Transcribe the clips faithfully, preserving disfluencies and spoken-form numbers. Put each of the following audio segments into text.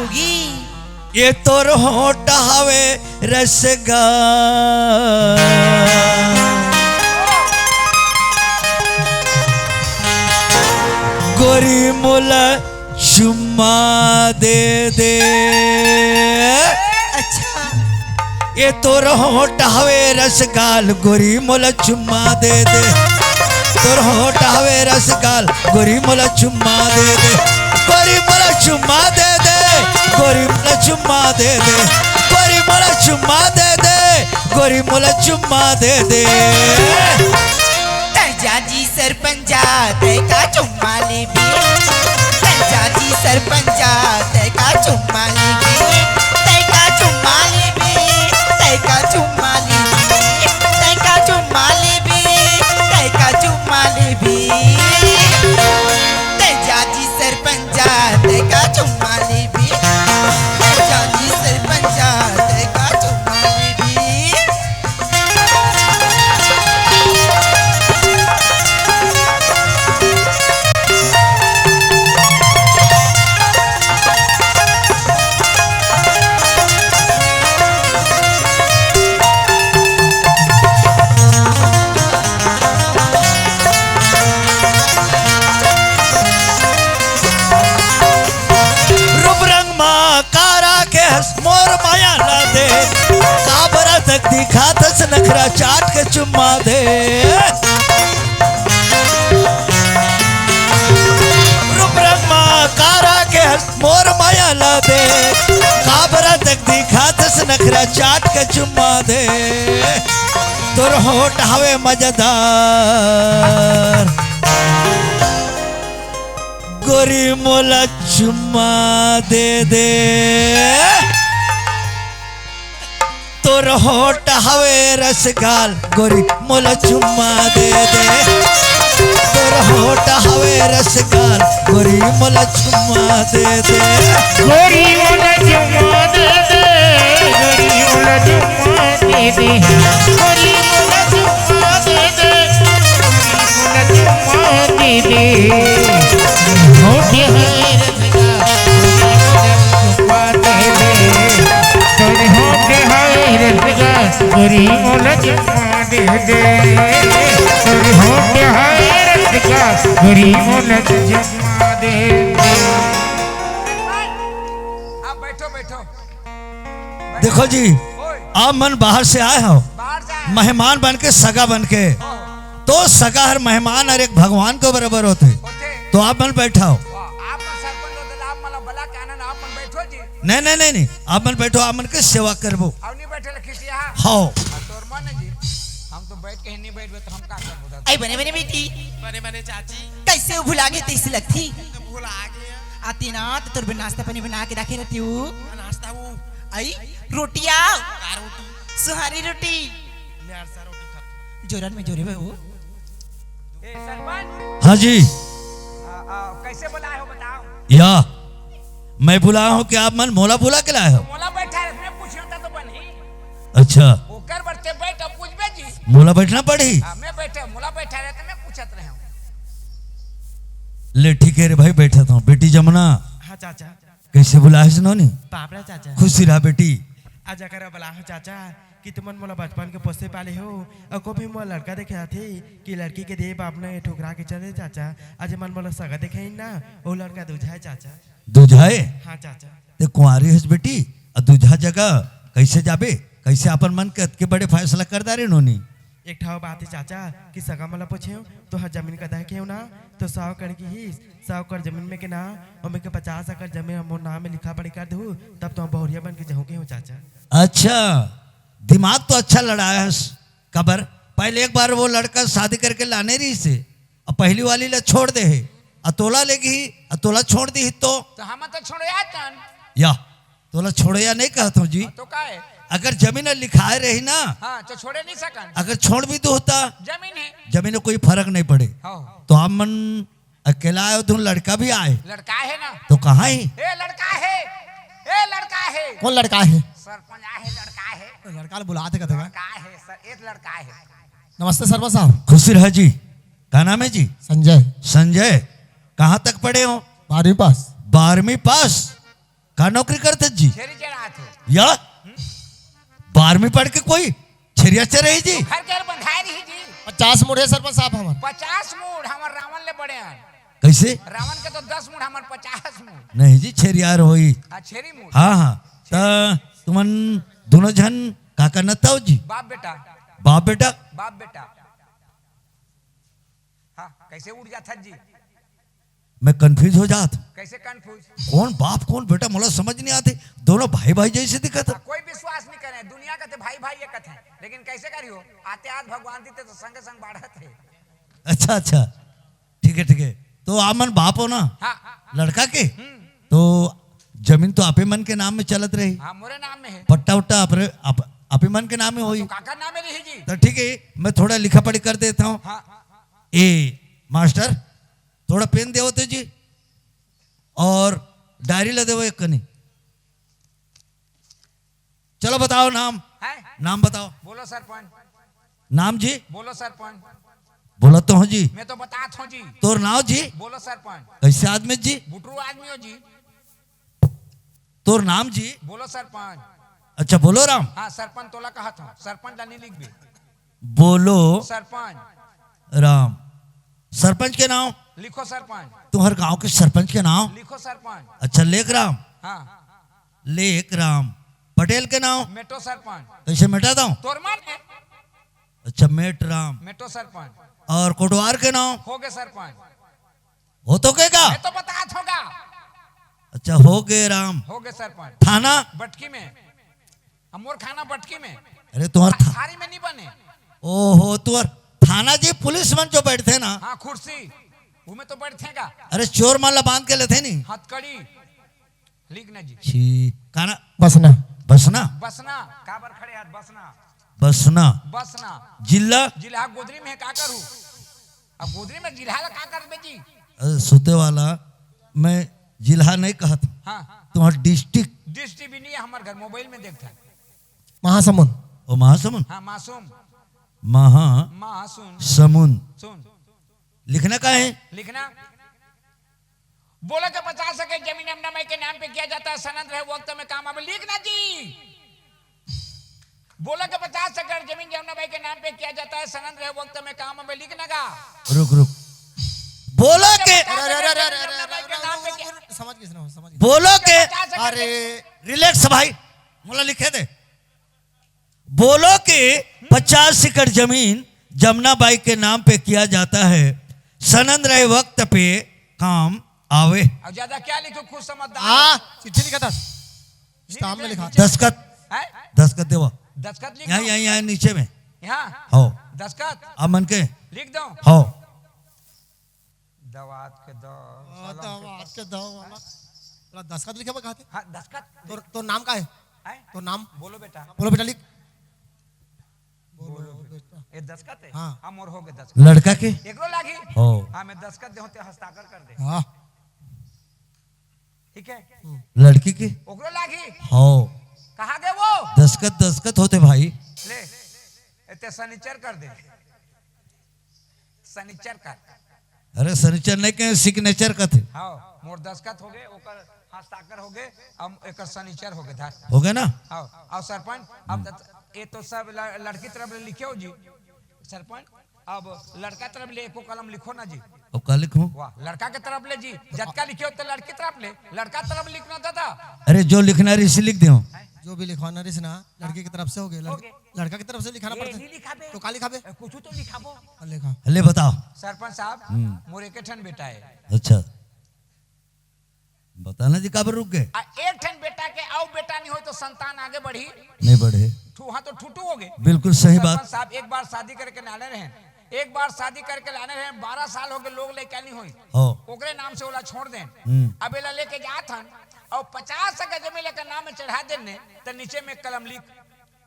ये तोर होंठ हवे रसगा, गोरी मोला चुम्मा दे दे। अच्छा। ये तोर होंठ हवे रसगाल, गोरी मोला चुम्मा दे दे। तोर होंठ हवे रसगाल, गोरी मोला चुम्मा दे दे। गोरी मोला चुम्मा दे दे, गोरी मोला चुम्मा दे दे, गोरी मोला चुम्मा दे दे, गोरी मोला चुम्मा दे दे। तै जा जी सरपंचा, तै का चुम्मा लेबे। तै जा जी सरपंचा, तै का चुम्मा लेबे। तै का चुम्मा लेबे, तै का चुम्मा लेबे, तै का चुम्मा लेबे, तै का चुम्मा लेबे। तै जा जी सरपंचा, तै का चुम्मा लेबे। तै जा जी सरपंचा, तै का चुम्मा लेबे। रूप रंग मा कारा के हस मोर माया ला दे, काबरा तक दिखाथस नखरा चाट के चुम्मा दे। रूप रंग मा कारा के हस मोर माया ला दे, काबरा तक दिखाथस नखरा चाट के चुम्मा दे। तोर होंठ हवे मजेदार, गोरी मोला चुम्मा दे दे। तोर होंठ हवे रसगाल, गोरी मोला चुम्मा दे दे। तोर होंठ हवे रसगाल, गोरी मोला चुम्मा दे दे। गोरी मोला चुम्मा दे दे, गोरी मोला चुम्मा दे दे। गोरी मोला चुम्मा दे दे, गोरी मोला चुम्मा दे दे। होंठ हवे रसगाल, चुम्मा दे दे। तोर होंठ हवे रसगाल, गोरी मोला चुम्मा दे दे। तोर होंठ हवे रसगाल, गोरी मोला चुम्मा दे दे। आप बैठो, बैठो। देखो जी, ओए। आप मन बाहर से आए हो, बाहर से आए। मेहमान बन के, सगा बन के। ओहो। तो सगा हर मेहमान हर एक भगवान के बराबर होथे। होथे। तो आप मन बैठा हो। वाह, आप मन सरपंच होते, आप मन बला के आनंद, आप मन बैठो जी। नहीं, नहीं, नहीं, नहीं, आप मन बैठो, आप मन के सेवा करबो। अब नहीं बैठे ला खिसिया? हाँ। हाँ, तोर मन है जी। हम तो बैठ के ही नहीं बैठबे तो हम का करबो दादा? आई बने बने बेटी। बने बने चाची। कैसे वो भुला गए तैसे लगती? तो भुला गया। आती ना तो तोर बिन नाश्ता पानी बना के रखे रहती हूँ। नाश्ता वो? आई रोटिया। का रोटी? सुहारी रोटी। मैं अरसा रोटी खात। जोरन में जोरे में वो। ए, सरपंच। हाँ जी। आ, आ, कैसे बुलाए हो बताओ? या, मैं बुलाया हूँ कि आप मन मोला बुला के लाए हो? मोला बैठा रहे, मैं पूछियो था तो बनी। अच्छा। ओकर बरते बैठ, अब पूछबे जी। मोला बैठना पड़ी? हाँ, मैं बैठे, मोला बैठा रहे तो मैं पूछत रहे हूँ। ले ठीक है रे भाई, बैठा था। बेटी जमुना। हाँ चाचा। कैसे बुलाए हस नोनी? पापड़ा चाचा। खुशी रहा बेटी। आज अगर बुलाए हो चाचा कि तुमन मोला बचपन के पोसे पाले हो, अउ कभी मोला लड़का देखे आथे कि लड़की के दे बाप ने ठुकरा के चले चाचा। आज मन मोला सगा देखे ना, वो लड़का दूझा है चाचा। दूझा है? हाँ चाचा। ते कुंवारी हस बेटी, अउ दूझा जगह कैसे जाबे? कैसे अपन मन के अतके बड़े फैसला कर डारे नोनी? एक ठा बात है चाचा कि सगा मोला पूछे हो, तो हर जमीन का दह के हो ना, तो सौ एकड़ की ही, सौ एकड़ जमीन में के ना, ओमे के पचास एकड़ जमीन मोर नाम में लिखा पढ़ी कर दू, तब तो हम बहुरिया बन के जाऊँ के हो चाचा। अच्छा, दिमाग तो अच्छा लड़ाया हस। काबर? पहले एक बार वो लड़का शादी करके लाने रहिसे, अब पहली वाली ला छोड़ दे हे, अब तोला लेगी, अब तोला छोड़ दी तो? तो हम तो छोड़ आतन। या, तोला छोड़े या नहीं कहत हूँ जी। हाँ, तो का है? अगर जमीन लिखाए रही ना, हाँ, तो छोड़े नहीं सकन। अगर छोड़ भी दो होता, जमीन है। जमीन में कोई फर्क नहीं पड़े। हाँ। तो आप मन अकेला आए हो, तुम लड़का भी आए। लड़का है ना। तो कहाँ है? ए लड़का है, ए लड़का है। कौन लड़का है? सरपंच आए है, लड़का है। लड़का ले बुलाते कहते का? लड़का है सर, एक लड़का है। नमस्ते सरपंच साहब। खुशी रहा जी। का नाम है जी? संजय। संजय, कहाँ तक पढ़े हो? बारहवीं पास। बारहवीं पास। का नौकरी करथे जी? छेरी चरात हे। या? बारहवीं पढ़ के कोई छेरिया चरही जी? घर के बंधाए रही जी। पचास मूड़ हे सरपंच साहब हमर। पचास मूड़ हमर रावण ले बड़े हैं। कइसे? रावण के तो दस मूड़, हमर पचास मूड़। नहीं जी, छेरियार होई। हाँ, छेरी मूड़। हाँ, हाँ। त तुमन दोनों झन का करना ताव जी? बाप बेटा। बाप बेटा? बाप बेटा। हाँ, कइसे उड़ जाथस जी? मैं confuse हो जात। कइसे confuse? कोन बाप, कोन बेटा, मोला समझ नहीं आते। दोनों भाई भाई जइसे दिखत हे। हाँ, कोई विश्वास नहीं करे, दुनिया कथे भाई भाई ये कथे, लेकिन कइसे करियो? आते आत भगवान दीते तो संगे संग बाढ़त हे। अच्छा, अच्छा, ठीक हे, ठीक हे। तो आप मन बाप हो ना? हाँ। लड़का के? हम्म। तो जमीन तो आपे मन के नाम में चलत रही। हाँ, मोरे नाम में हे। पट्टा उट्टा आपरे, आप, आपे मन के नाम में होई। तो काकर नाम में रही जी? तो ठीक हे, मैं थोड़ा लिखा पढ़ी कर देता हूँ। हाँ। ए मास्टर, थोड़ा पेन देवो तो जी, और डायरी ला देवो एक कनी। चलो बताओ नाम। हैं? नाम बताओ। बोलो सरपंच। नाम जी? बोलो सरपंच। बोलत तो हूँ जी। मैं तो बतात हूँ जी। तोर नाम जी? बोलो सरपंच। कइसे आदमी जी? बुटरू आदमी हो जी। तोर नाम जी? बोलो सरपंच। अच्छा, बोलो राम। हाँ, सरपंच तोला कहत हूँ, सरपंच ला नहीं लिखबे। बोलो सरपंच। राम। सरपंच के नाम? लिखो सरपंच। तुम्हर गांव के सरपंच के नाम? लिखो सरपंच। अच्छा, लेख राम। हाँ। लेख राम। पटेल के नाम? मेटो सरपंच। कइसे मेटा दो? तोर मन हे। अच्छा, मेट राम। मेटो सरपंच। और कोटवार के नाम? होगे सरपंच। हो तो के का? मैं तो बतात हूँ गा। अच्छा, होगे राम। होगे सरपंच। थाना? बटकी में। अब मोर खाना बटकी में। अरे, तुम्हार था- थारी में नहीं बने। ओहो, तुम्हार थाना जी, पुलिस मन जो बैठथे ना। हाँ, कुर्सी, वो में तो बैठथे गा। अरे, चोर मन ला बांध के लेथे नी। हथकड़ी। लिख ना जी। छी, का ना? बसना। बसना? बसना, काबर खड़े हाथ, बसना। बसना। बसना। जिला? जिला गोदरी में हे, का करू? अब गोदरी में जिला ला का करबे जी? अरे, सुते वाला, मैं जिला नहीं कहत। हाँ। तुम्हार district? District भी नहीं हे हमर घर, mobile में देखत हे। महासमुंद। ओ, महासमुंद? हाँ, मासूम। महा मासूम। समुंद। सुन। लिखना का हे? लिखना। बोलो के पचास एकड़ जमीन जमुना बाई के नाम पे किया जाता है, सनद रहे वक्त में काम आवे, लिखना जी। बोलो के पचास एकड़ जमीन जमुना बाई के नाम पे किया जाता है, सनद रहे वक्त में काम आवे, लिखना का। रुक, रुक। बोलो के, अरे, अरे, अरे, अरे, अरे, अरे, अरे, अरे, अरे, अरे, समझ गए, समझ गए। बोलो के, पचास एकड़ अरे, relax भाई, मोला लिखे दे। बोलो कि पचास एकड़ जमीन जमुना बाई के नाम पे किया जाता है, सनद रहे वक्त पे काम आवे। अब ज्यादा क्या लिखो, खुद समझदार। हाँ, चिट्ठी लिखा था। नीचे, स्टाम्प में लिखा। नीचे। दस्तखत। हैं? दस्तखत देवा। दस्तखत लिख यहाँ, दो। यहाँ, यहाँ नीचे में। यहाँ? हो। दस्तखत? अब मन के? लिख दो। हो। दवात के दव, हाँ, सलम के दवात के दव वाला। तोला दस्तखत लिखे बर कहत हे? हाँ, दस्तखत। तोर, तोर नाम का हे? हैं? तोर नाम? बोलो बेटा। बोलो बेटा, लिख। बोलो बेटा। ये दस्तखत हे? हाँ। हाँ, मोर होगे दस्तखत। लड़का के? एकरो लागी? हो। हाँ, मैं दस्तखत देहूँ, ते हस्ताक्षर कर दे। हाँ। ठीक हे? लड़की के? ओकरो लागी? हो। कहाँ गे वो? दस्तखत, दस्तखत होथे भाई। ले, एते signature कर दे। Signature कर। अरे signature नहीं कहे, signature कथे। हाँ, मोर दस्तखत होगे, ओकर हस्ताक्षर होगे, अब एकर signature होगे, धर। होगे ना? हाँ, अउ सरपंच, अब त-, ये तो सब ल-, लड़की तरफ ले लिखे हो जी। सरपंच, अब लड़का तरफ ले एको कलम लिखो ना जी। अब का लिखूं? वाह, लड़का के तरफ ले जी, जतका लिखे हो तो लड़की तरफ ले, लड़का तरफ लिखना दादा। अरे जो लिखना रहिस लिख देहूं। जो भी लिखवाना रहिस ना, लड़की की तरफ से होगे, लड़-, होगे। लड़का की तरफ से लिखाना ये पड़थे। नहीं लिखाबे। तो का लिखाबे? ए, कुछ तो लिखाबो। हाँ, लिखा। ले बताओ। सरपंच साहब, हम्म। मोर एक ठन बेटा हे। अच्छा, बताना जी, काबर रुक गए? आ, एक ठन बेटा के अउ बेटा नहीं होय तो संतान आगे बढ़ी? नहीं बढ़े। ठूहा तो ठुटू होगे। बिल्कुल सही बात। सरपंच साहब, एक बार शादी करके लाने रहेन, एक बार शादी करके लाने रहेन, बारह साल होगे, लोग लइका नहीं होय। हो। ओकरे नाम से ओला छोड़ देन। हम्म। अब एला लेके जात हन अउ पचास एकड़ जमीन लेकर नाम में चढ़ा देन ने, त नीचे में कलम लिख।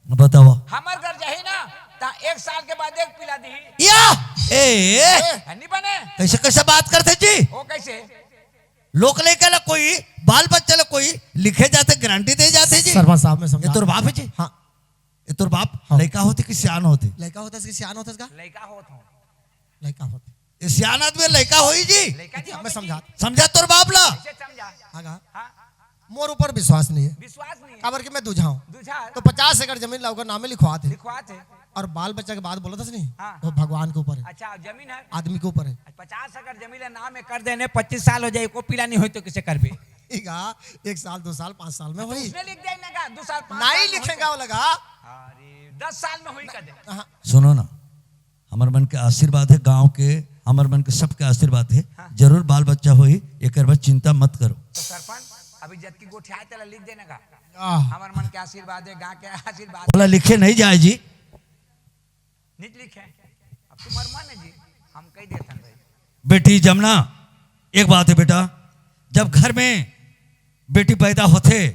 बताओ। हमर घर जाही ना, त एक साल के बाद एक पिला दीही। या! ए, ए! ए, नहीं बने। कैसे, कैसे बात करथे जी? वो कैसे? लोग लइका ला कोई, बाल बच्चा ला कोई लिखे जाथे, गारंटी दे जाथे जी। सरपंच साहब, मैं समझा ये तोर बाप हे जी? हाँ। ये तोर बाप हाँ। लइका होथे कि सियान होथे? लइका होथे कि सियान होथे का? लइका होत हो। लइका होथे। ये सियान आदमी लइका होही जी? लइका जी मैं होथे समझा। जी। समझा तोर बाप ला? कैसे समझा? हाँ, हाँ। हाँ। मोर ऊपर विश्वास नहीं है। विश्वास नहीं है। काबर कि मैं दूझा हूँ। दूझा है। तो पचास एकड़ जमीन ला ओकर नामे लिखवात हे। लिखवात हे। और बाल बच्चा के बात बोलत हस नहीं, हाँ। वो भगवान के ऊपर है। अच्छा, जमीन है। आदमी के ऊपर है। पचास एकड़ जमीन ला नामे कर देने, पच्चीस साल हो जाए, एको पीला नहीं होई तो किसे करबे? ठीक है, एक साल, दो साल, पाँच साल में होई। उसने लिख देना का, दो साल, पाँच नहीं साल में होई लिखेगा तो। वो लगा। अरे, दस साल में होई कर दे। हाँ। सुनो ना, हमर मन के आशीर्वाद है, गांव के, हमर मन के सबके आशीर्वाद है। हाँ। जरूर बाल बच्चा होई, एकर बर चिंता मत करो। तो सरपंच, अभी जतकी गोठियाए तेला लिख देना का। आह। हमर मन के आशीर्वाद है, गांव के आशीर्वाद। बोला लिखे नहीं जाए जी। निच लिखे। अब तुम्हार मन है जी, हम कह देथन भाई। बेटी जमुना, एक बात है बेटा, जब घर में बेटी पैदा होथे,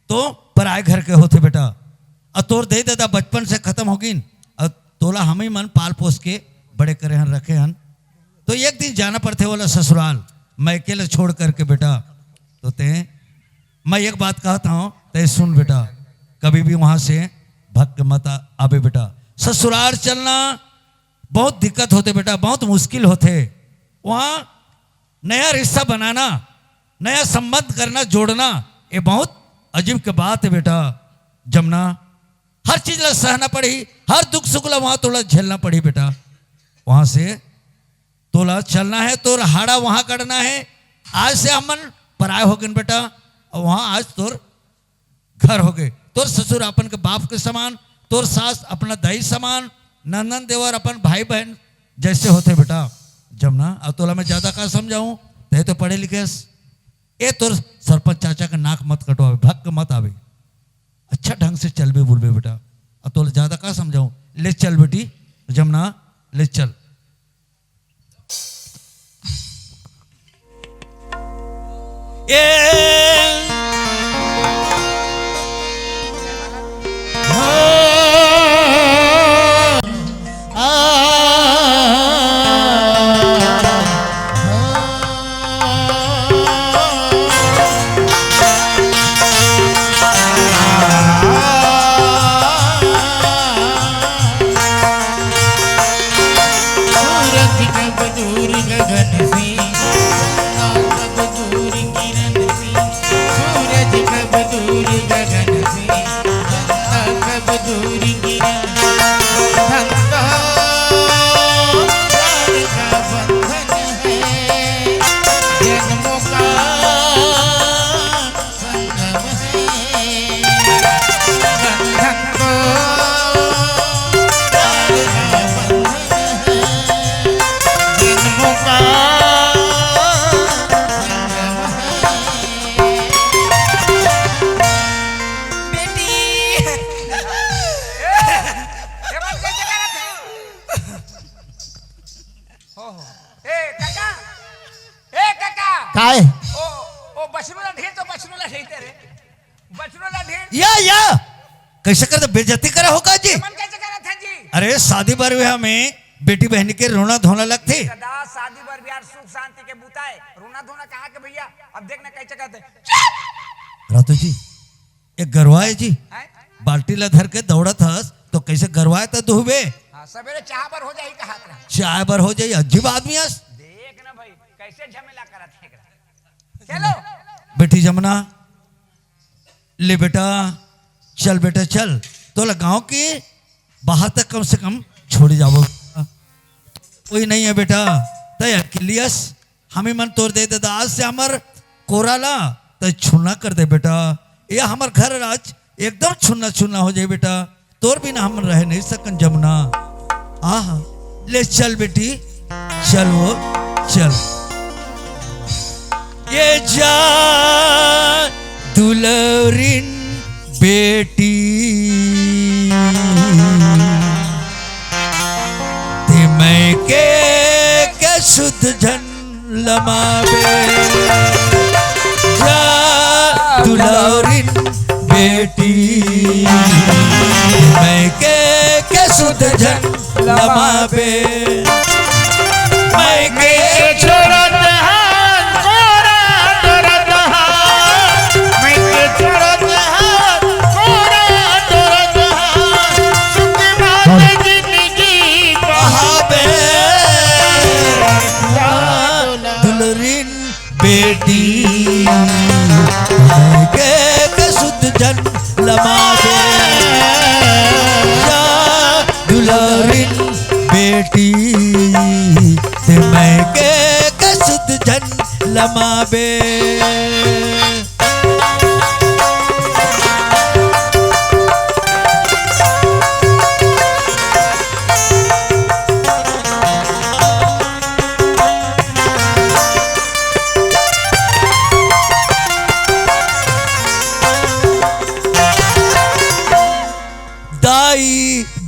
तो पराए घर के होथे बेटा। अउ तोर दई ददा बचपन से खतम होगिन, अउ तोला हमही मन पाल पोस के बड़े करे हन, रखे हन। तो एक दिन जाना पड़थे ओला ससुराल, मइके ल छोड़ करके बेटा। तो तें, मैं एक बात कहत हंव, तें सुन बेटा, कभी भी वहां से भग के मत आ-, आबे बेटा। ससुराल चलना बहुत दिक्कत होथे बेटा, बहुत मुश्किल होथे। वहां नया रिश्ता बनाना, नया संबंध करना, जोड़ना, ये बहुत अजीब के बात है बेटा जमुना। हर चीज ला सहना पड़ही, हर दुख सुख ला वहां तोला झेलना पड़ही बेटा। वहां से तोला चलना है, तोर हाड़ा वहां गड़ना है। आज से हमन पराए होगेन बेटा, अउ वहां आज तोर घर होगे। तोर ससुर अपन के बाप के समान, तोर सास अपना दाई समान, नंदन देवर अपन भाई बहन जैसे होथे बेटा जमुना। अउ तोला मैं ज्यादा का समझाऊं, तें तो पढ़े लिखे हस। ए तोर सरपंच चाचा के नाक मत कटवावे, भग के मत आवे, अच्छा ढंग से चलबे बोलबे बेटा। अउ तोला ज्यादा का समझाऊं, ले चल बेटी जमुना, ले चल। सूरज कब दूर गगन से, चंदा कब दूर किरण से, सूरज कब दूर गगन से, चंदा कब दूर किरण से, बंधन तो प्यार का बंधन है, जन्मों का संगम है, बंधन तो प्यार का बंधन है, जन्मों का संगम है। बेटी। ए, ए, मन कैसे करत है? हो, हो। ए, काका। ए, काका। काय? ओ, ओ, बछरू ला ढील तो बछरू ला ढीलते रे। बछरू ला ढील। या, या। कैसे करते, बेइज्जती करे हो का जी? मन कैसे करत है जी? अरे, शादी बर ब्याह में बेटी बहनी के रोना धोना लगथे। दादा, शादी बर ब्याह सुख शांति के बुता हे। रोना धोना कहाँ के भैया? अब देख ना कैसे करते। रातू जी, एक गरवा हे जी। हैं? बाल्टी ला धर के दौड़त हस, तो कैसे गरवा हे त दुहबे? हाँ, सवेरे चाय बर हो जाही कहत रहे। चाय बर हो जाही, अजीब आदमी हस। देख ना भाई, कैसे झमेला करत हे एकरा। चलो। बेटी जमुना, ले बेटा, चल बेटा, चल। तोला गांव के बाहर तक कम से कम छोड़ी जाबो। कोई नहीं है बेटा, तैं अकेली हस। हमी मन तोर दे ददा, आज से हमर कोरा ला तैं छुन्ना कर दे बेटा। ये हमर घर राज एकदम छुन्ना छुन्ना हो जाए बेटा। तोर बिना हम रह नहीं सकन जमुना। आहा, ले चल बेटी, चल वो, चल। ये जा दुलरिन बेटी, ते मइके के सुध झन लमाबे। जा दुलरिन बेटी, मइके के सुध झन लमाबे। मइके छोड़त हाथ कोरा डरत हाथ, मइके छोड़त हाथ कोरा डरत हाथ, सुखी बात जिंदगी पहाबे। दुलरिन बेटी,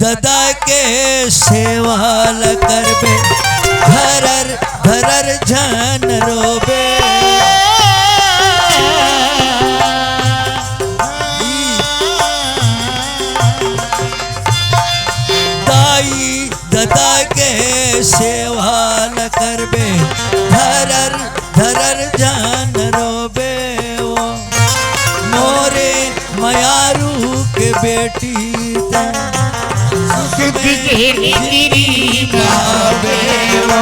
दादा के सेवा ल करबे, धरर धरर झन रोबे। दाई ददा के सेवा ल करबे, धरर धरर झन रोबे ओ मोरे मयारू के बेटी ते। सुख के निगिरी पावे ओ।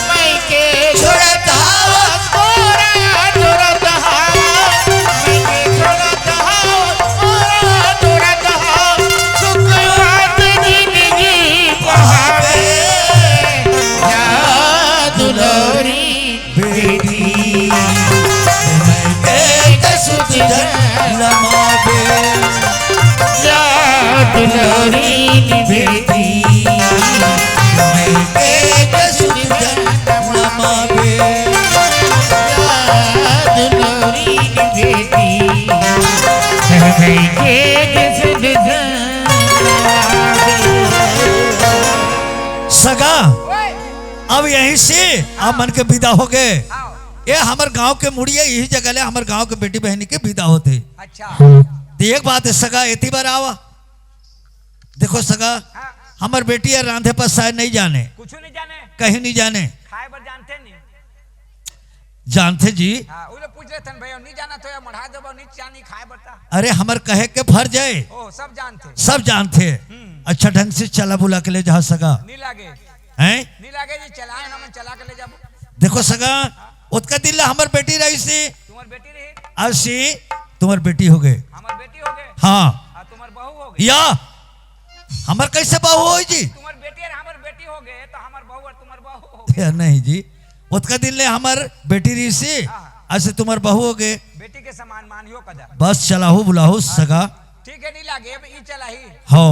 मैं के छोड़त हव, तोरा छोड़त हव, मैं के छोड़त हव, तोरा छोड़त हव, सुख के निगिरी पावे। या दुलारी बेटी, मैं के सुत जलमावे। या दुलारी बेटी, मैं के सुत जलमावे। या दुलारी बेटी, मैं के सुत जलमावे। सगा, अब यहीं से आप मन के विदा हो गए। हाँ। ये हमर गांव के मुड़िया, यही जगह ले हमर गांव के बेटी बहनी के विदा होथे। अच्छा। तो एक बात है सगा, एती बार आवा। देखो सगा, हाँ। हमर बेटी यार रांधे पर शायद नहीं जाने। कुछ नहीं जाने। कहीं नहीं जाने। खाए बर जानथे नहीं। जानथे जी। हाँ, वो लोग पूछ रहे थे भैया, नहीं जाना तो या मढ़ा देबो, नहीं जानी खाए बरता। अरे हमर कहे के फर्ज है। ओ, सब जानथे। सब जानथे। हम्म। अच्छा ढंग से चला बुला के ले जा सगा। नहीं लागे। हैं? नहीं लागे जी, चलाए ना, मैं चला के ले जाबो। देखो सगा, ओतका दिन ला हमर बेटी रहिसे। तुम्हार बेटी रही? असी तुम्हार बेटी हो गए। हमर बेटी हो गए? हाँ। आ, तुम्हार बहू हो गए? या, हमर कैसे बहू होई जी? तुम्हार बेटी और हमर बेटी हो गए, तो हमर बहू और तुम्हार बहू हो गए। या, नहीं जी, ओतका दिन ले हमर बेटी रहिसे, हाँ। असी तुम्हार बहू हो गए। बेटी के समान मानियो कदर। बस चलाहू बुलाहू सगा। ठीक है, नहीं लागे, अब ई चलाही। हो,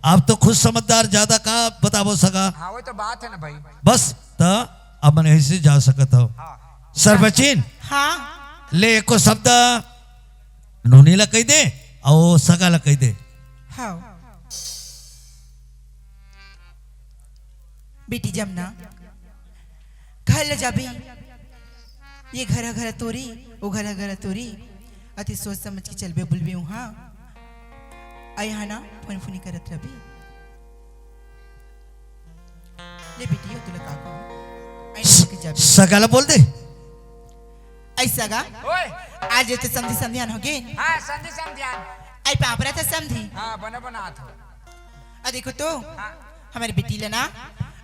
आप तो खुद समझदार, ज्यादा का बताबो सगा। हाँ, वो तो बात है ना भाई। बस, त अब मन ऐसे जा सकत हो। हाँ। सरपंचिन, हाँ। ले एको शब्द नोनी ला कहि दे, अउ सगा ला कहि दे। हाँ। बेटी जमना, घर ले जाबे, ये घर घर तोरी, वो घर घर तोरी, अति सोच समझ के चलबे बुलबे उहाँ। अई हा ना, फोन फोनी करत रहबे। ले बेटी, हो तुला का कहूँ? अई स-, के जाबे। सगा ला बोल दे। अई सगा, ओए। आज ये तो समधी समधियान हो गए। हाँ, समधी समधियान। अई पापरा था समधी। हाँ, बना बना आत हो। अ देखो तो, हाँ। हमर बेटी ला ना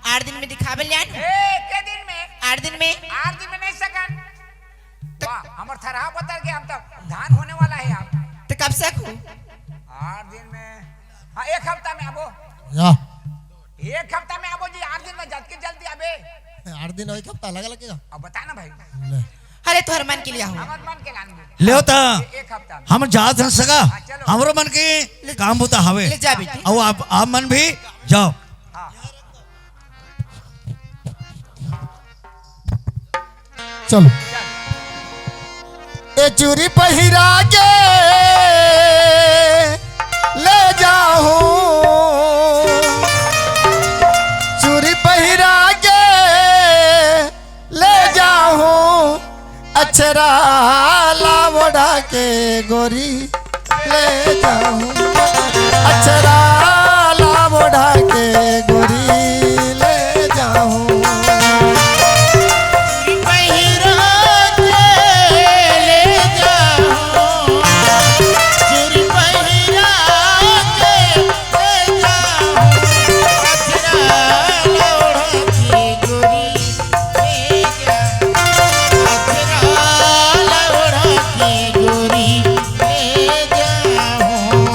आठ दिन में दिखाबे ले आन। ए, के दिन में? आठ दिन में। आठ दिन में नहीं सकन। तो वाह, हमर थरहा बतर के हम तो धान होने वाला है यार। तो कब सक हो? आठ दिन में, हाँ, एक हफ्ता में आबो। या। एक हफ्ता में आबो जी, आठ दिन में जतके जल्दी आबे। आठ दिन और एक हफ्ता अलग लगेगा। अब बता ना भाई। ले। अरे तोहर मन के लिए हो। हमर मन के लान दे। लेव त ए-, एक हफ्ता में। हम जात हन सगा, हाँ, चलो। हमरो मन के ले, काम बुता हवे। ले जा बेटी। अउ आप, आप मन भी जाओ। हाँ। चलो। ए चूरी पहिरा के ले जाहूं, चूरी पहिरा के ले जाहूं, अक्षरा ला ओढ़ा के गोरी ले जाहूं, अक्षरा ला ओढ़ा के गोरी ले जाहूं। पहिरा के ले जाहूं, चूरी पहिरा के ले जाहूं, अक्षरा ला ओढ़ा के गोरी ले जाहूं, अक्षरा ला ओढ़ा के गोरी ले जाहूं।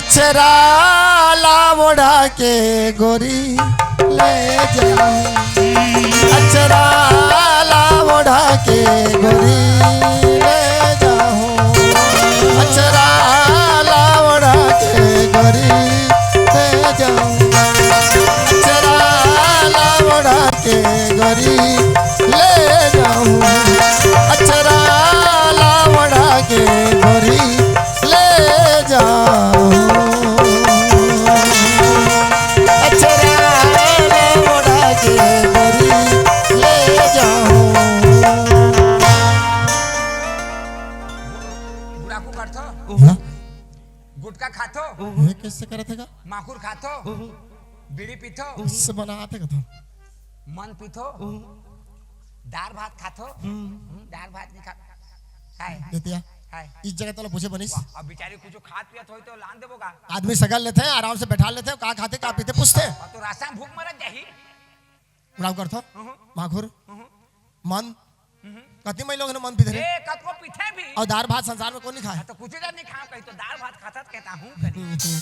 अचरा ला ओढ़ा के गोरी ले जाहूँ। अचरा ला ओढ़ा के गोरी ले जाहूँ। अचरा ला ओढ़ा के गोरी ले जाहूँ। अचरा ला ओढ़ा के गोरी ले जाहूँ। अचरा ला ओढ़ा के गोरी ले जाहूँ। अचरा ला ओढ़ा के गोरी ले जाहूँ। बुढ़ाकू करथो? हाँ? गुटखा खाथो? ये कैसे करत हे का? माखुर खाथो? बीड़ी पीथो? इससे बनात हे का तुम? मन पीथो? दार भात खाथो? हम्म, दार भात नहीं खा। हाय। देतिया। हाय। इस जगह तोला पूछे बनिस। वाह, अब बेचारी कुछ खात पियत होई तो लान देबो का? आदमी सगल लेथे, आराम से बैठा लेथे, का खाथे, का पीथे, पूछथे। अब तो रास्ता में भूख मरत जाही। उड़ाव करथो? हम्म। माखुर? हम्म। मन? हम्म। कति मई लोग मन पीथे रे? ए, कतको पीथे भी। अउ दार भात संसार में कोन नहीं खाय? हाँ, तो कुछ इधर नहीं खा, कहीं तो दार भात खाता तो कहता हूँ करी। हम्म, हम्म।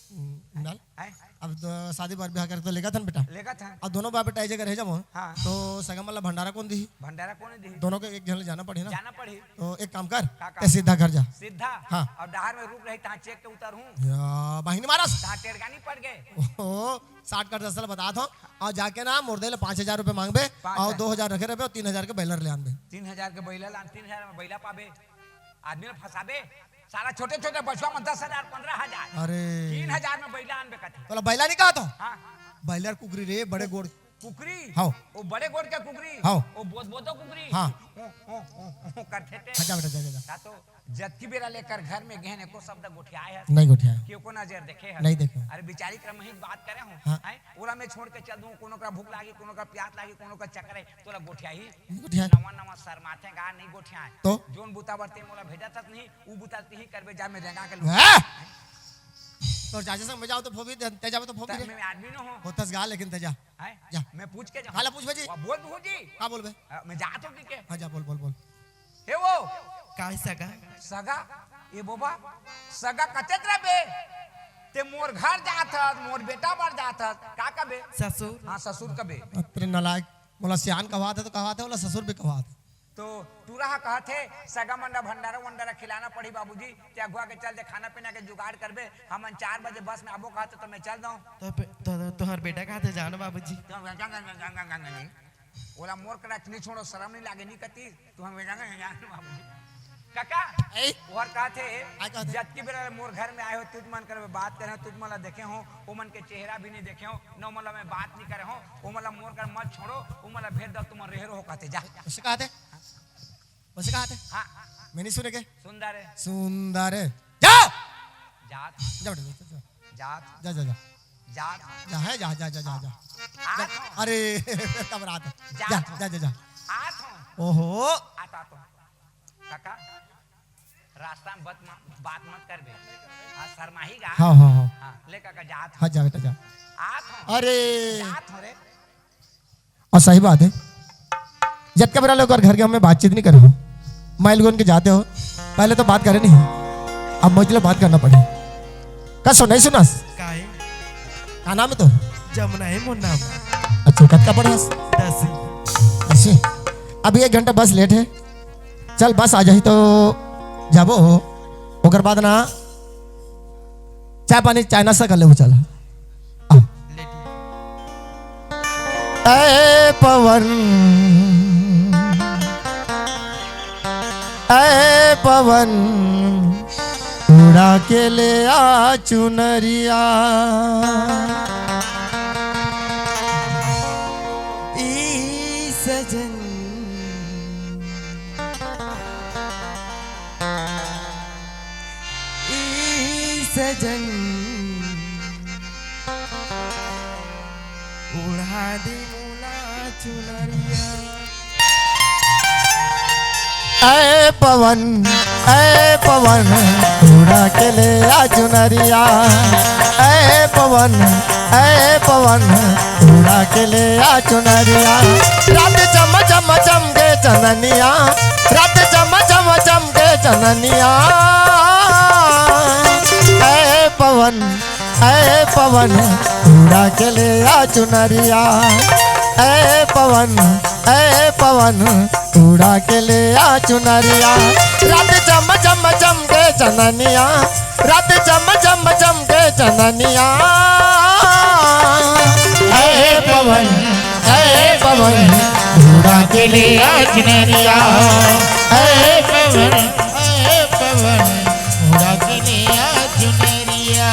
हम्म, डाल। हैं? अब तो शादी बर ब्याह करके तो लेगत हन बेटा। लेगत हन। अब दोनों बाप बेटा एक जगह रह जाबो। हाँ। तो सगा मन ला भंडारा कोन दिही? भंडारा कोन दिही? दोनों के एक झन ले जाना पड़ही ना। जाना पड़ही। तो एक काम कर, का काम? ए सीधा घर जा। सीधा? हाँ। और डहर में रुक रही, तहाँ चेक के उतरहूँ। या, बाहिनी मारस। तहाँ टेरगानी पड़ गए। ओहो, शॉर्टकट रास्ता ल बतात हँव। अउ जाके ना मोर दे ले पाँच हजार रुपये मांगबे, पाँच हजार। अउ दो हजार रखे रहबे, अउ तीन हजार के बैलर ले आनबे। तीन हजार के बैलर आन, तीन हजार में बैला पाबे, आदमी ल फंसाबे। साला छोटे छोटे बचवा में दस हजार, पन्द्रह हजार। अरे। तीन हजार में बैला आनबे कथे। तोला बैला नहीं कहा तो? हाँ। बैलर कुकरी रे, बड़े गोड़। कुकरी? हाँ। वो बड़े गोड़ के कुकरी? हाँ। वो बोत बोतो कुकरी? हाँ। ओ, ओ, ओ, ओ, करथे ते। हाँ, जा बेटा, जा, जा, जा। ता तो जतकी बेरा लेकर घर में गहन एको शब्द गोठियाए हस? नहीं गोठियाए। क्यों को नजर देखे हस? नहीं देखे। अरे बेचारी कर मही बात करे हूँ। हाँ। हैं? ओला मैं छोड़ के चल दूँ, कोनो का भूख लागी, कोनो का प्यास लागी, कोनो का चक्कर है, तोला गोठियाही? नहीं गोठियाए। नवा नवा शर्माथे गा, नहीं गोठियाए। तो? जोन बुता बर ते मोला भेजत हस नहीं, ऊ बुता तिही करबे, जा मैं रेंगा के लूँ। हैं? तोर चाचा संग मैं जाओ तो फोबी, ते जाबे तो फोबी त रे। मैं आदमी न हो। होतस गा, लेकिन ते जा। हैं? जा। मैं पूछ के जाऊँ। हाला पूछ बे जी। वाह, बोल तू जी। का बोलबे? अ, मैं जात हूँ कि के? हाँ, जा, बोल, बोल, बोल। हे वो। काय सगा? सगा? ए बोबा, सगा कतेक रबे? ते मोर घर जात हस, मोर बेटा बर जात हस, का कबे? ससुर। हाँ, ससुर कबे। अतरे नालायक, मोला सियान कहवात हे तो कहवात हे, मोला ससुर भी कहवात हे। तो टूरा ह कहत हे, "सगा मन ला भंडारा वंडारा खिलाना पड़ही बाबूजी, ते अगुआ के चल दे, खाना पीना के जुगाड़ करबे, हमन चार बजे बस में आबो," कहत हे, तो मैं चल दऊं। तो पे-, तो, तो, तोहर बेटा कहत हे, "जानो बाबूजी।" तो ओला मोर करा नहीं छोड़ो, शर्म नहीं लागे, नहीं कती, तू हम जानो बाबूजी। काका, ए? ओहर कहत हे, आ कहत हे? "जतकी बेरा मोर घर में आए हो, तुझ मन कर बात करे हो, तुझ मन ला देखे हो, ओ मन के चेहरा भी नहीं देखे हो, न ओ मन ला मैं बात नहीं करे हो, ओ मन ला मोर कर मत छोड़ो, ओ मन ला भेज दो, तुम रहे रहो," कहत हे, जा। उसे कहत हे? वैसे कहा थे? हाँ। मैं नहीं सुने के? सुंदर है। सुंदर है। जा! जात। जा बेटा, जा, जा। जात। जा, जा, जा। जात। जा, है, जा, जा, जा, जा, जा। आत जा। हूँ। अरे, कब रात है? जात जा, हूँ। जा, जा, जा। आत हूँ। ओहो। आत, आत हूँ। काका, रास्ता में बात म-, बात मत करबे। आज शर्माही गा। हाँ, हाँ, हाँ। हाँ, ले काका, जात हूँ। हाँ, जा बेटा, जा। आत हूँ। अरे। जात हूँ रे। अउ सही बात हे, जतका बेरा ले ओकर घर के हमें बातचीत नहीं करे हो, माइल गुन के जाते हो, पहले तो बात करे नहीं, अब मुझे बात करना पड़े। का सुनाई सुनास? काहे? का नाम हे तोर? जमुना हे मोर नाम। अच्छा, कतका पढ़े हस? दसवीं। अच्छा, अभी एक घंटा बस लेट हे, चल, बस आ जाही तो जाबो। ओकर बाद ना चाय पानी, चाय नाश्ता कर लेबो, चल। आ। ए पवन, ए पवन, उड़ा के ले आ चुनरिया। ई सजन, ई सजन, उड़ा दे मोला चुनरिया। ए पवन, ए पवन, उड़ा के ले आ चुनरिया। ए पवन, ए पवन, उड़ा के ले आ चुनरिया। रात चम चम चमके चननिया, रात चम चम चमके चननिया। ए पवन, ए पवन, उड़ा के ले आ चुनरिया। ए पवन, ए पवन, उड़ा के ले आ चुनरिया। रात चम चम चमके चननिया, रात चम चम चमके चननिया। ए पवन, ए पवन, उड़ा के ले आ चुनरिया। ए पवन, ए पवन, उड़ा के ले आ चुनरिया।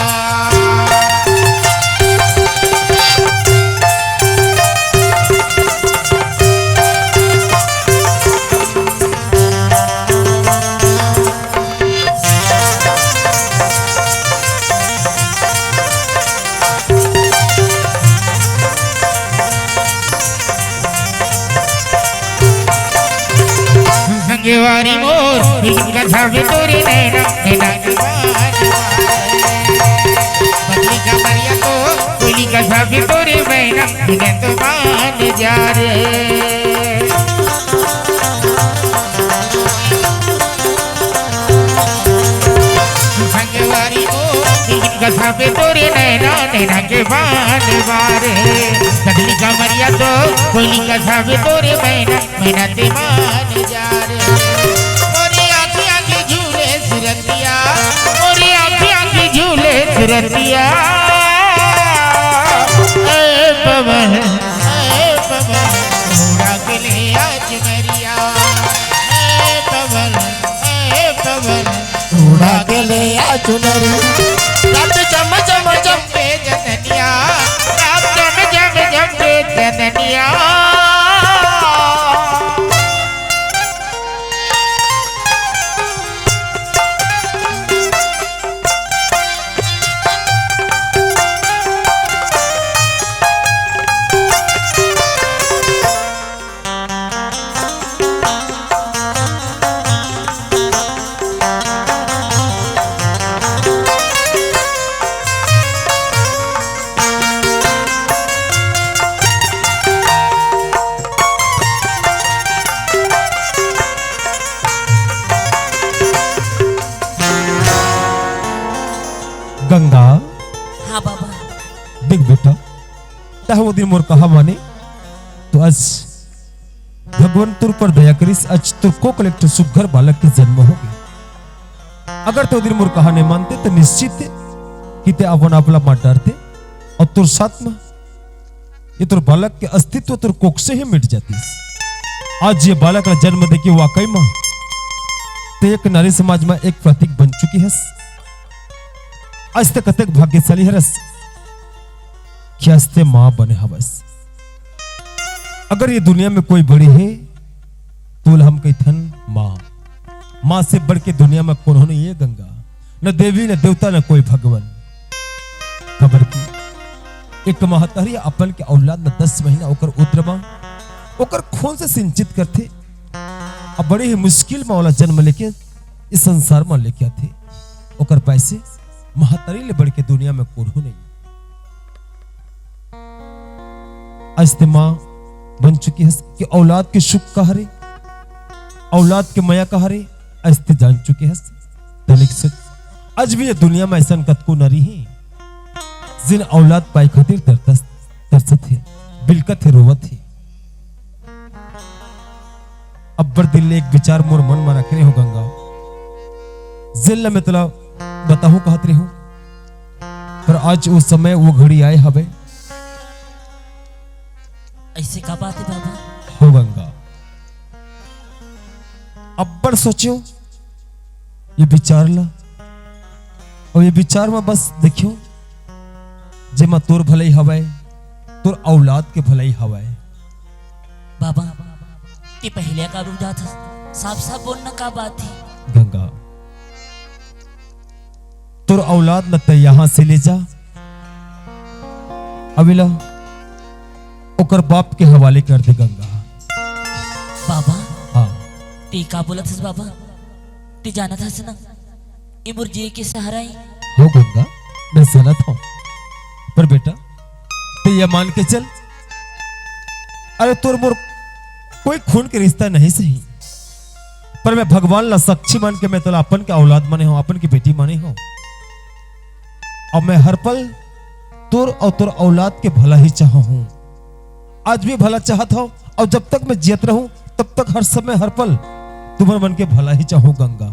संगवारी मोर, इनका सब तोरे नैना, नैना के बान मारे। पतली कमरिया को, कोयली का सब तोरे मैना, इन्हें तो मान जा रे। संगवारी मोर, इनका सब तोरे नैना, नैना के बान मारे। पतली कमरिया को, कोयली का सब तोरे मैना, मैना ते मान जा रे। मोरी आँखी आँखी झूले सुरतिया, मोरी आँखी आँखी झूले सुरतिया। ए पवन, ए पवन, उड़ा के ले आ चुनरिया। ए पवन, ए पवन, उड़ा के ले आ चुनरिया। रात चम चम चमके चननिया, रात चम चम चमके चननिया। गंगा। हाँ बाबा। देख बेटा, तैं ओ दिन मोर कहा माने, तो आज भगवान तोर ऊपर दया करिस, आज तोर कोख ले एक ठो सुग्घर बालक के जन्म होगे। अगर तैं ओ दिन मोर कहा नइ मानते, तो निश्चित हे कि तैं अपन आप ला मार डारते, अउ तोर साथ में ये तोर बालक के अस्तित्व तोर कोख से ही मिट जातिस। आज ये बालक ला जन्म देके वाकई में तैं एक नारी समाज में एक प्रतीक बन चुके हस। आज तैं कतेक भाग्यशाली हरस कि आज तैं माँ बने हवस। अगर ये दुनिया में कोई बड़ी हे, तो ओला हम कहिथन माँ। माँ से बढ़ के दुनिया में कोनो नइ हे गंगा, न देवी, न देवता, न कोई भगवान। काबर कि एक महतारी अपन के औलाद ला दस महीना ओकर उदर मा, ओकर खून से सिंचित करथे, अउ बड़े ही मुश्किल मा ओला जन्म लेके इस संसार मा लेके आथे। ओकर पाय से महतारी ले बढ़ के दुनिया में कोनो नइ हे। आज तैं माँ बन चुके हस कि औलाद के सुख का हरे, औलाद के मया का हरे, आज तैं जान चुके हस। तनिक से आज भी ये दुनिया में अइसन कतको नारी हे, जिन औलाद पाय खातिर तरसत, तरसत हे, बिलकत हे, रोवत हे। अब्बड़ दिन ले एक विचार मोर मन में रखे रेहेंव गंगा, जेन ला मैं तोला बताहूं कहत रेहेंव, पर आज ओ समय, ओ घड़ी आय हवय। अइसे का बात हे बाबा? हो गंगा, अब्बड़ सोचेंव ये विचार ला, अउ ये विचार में बस देखेंव, जेमा तोर भलई हवय, तोर औलाद के भलई हवय। बाबा, तैं पहिली का रुक जात हस, साफ-साफ बोल ना, का बात हे? गंगा, तोर औलाद ला तैं यहाँ से ले जा, अउ एला ओकर बाप के हवाले कर दे गंगा। बाबा, हाँ। तैं का बोलत हस बाबा? तैं जानत हस ना, ए मोर जिए के सहारा हे। हो गंगा, मैं जानत हंव, पर बेटा, तैं ये मान के चल, अरे तोर मोर कोई खून के रिश्ता नहीं सही, पर मैं भगवान ला साक्षी मान के मैं तोला अपन के औलाद माने हंव, अपन के बेटी माने हंव। अब मैं हर पल तोर अउ तोर औलाद के भला ही चाहहूँ। आज भी भला चाहत हौं अउ जब तक मैं जियत रहूँ, तब तक हर समय, हर पल तुम्हर मन के भला ही चाहहूँ गंगा।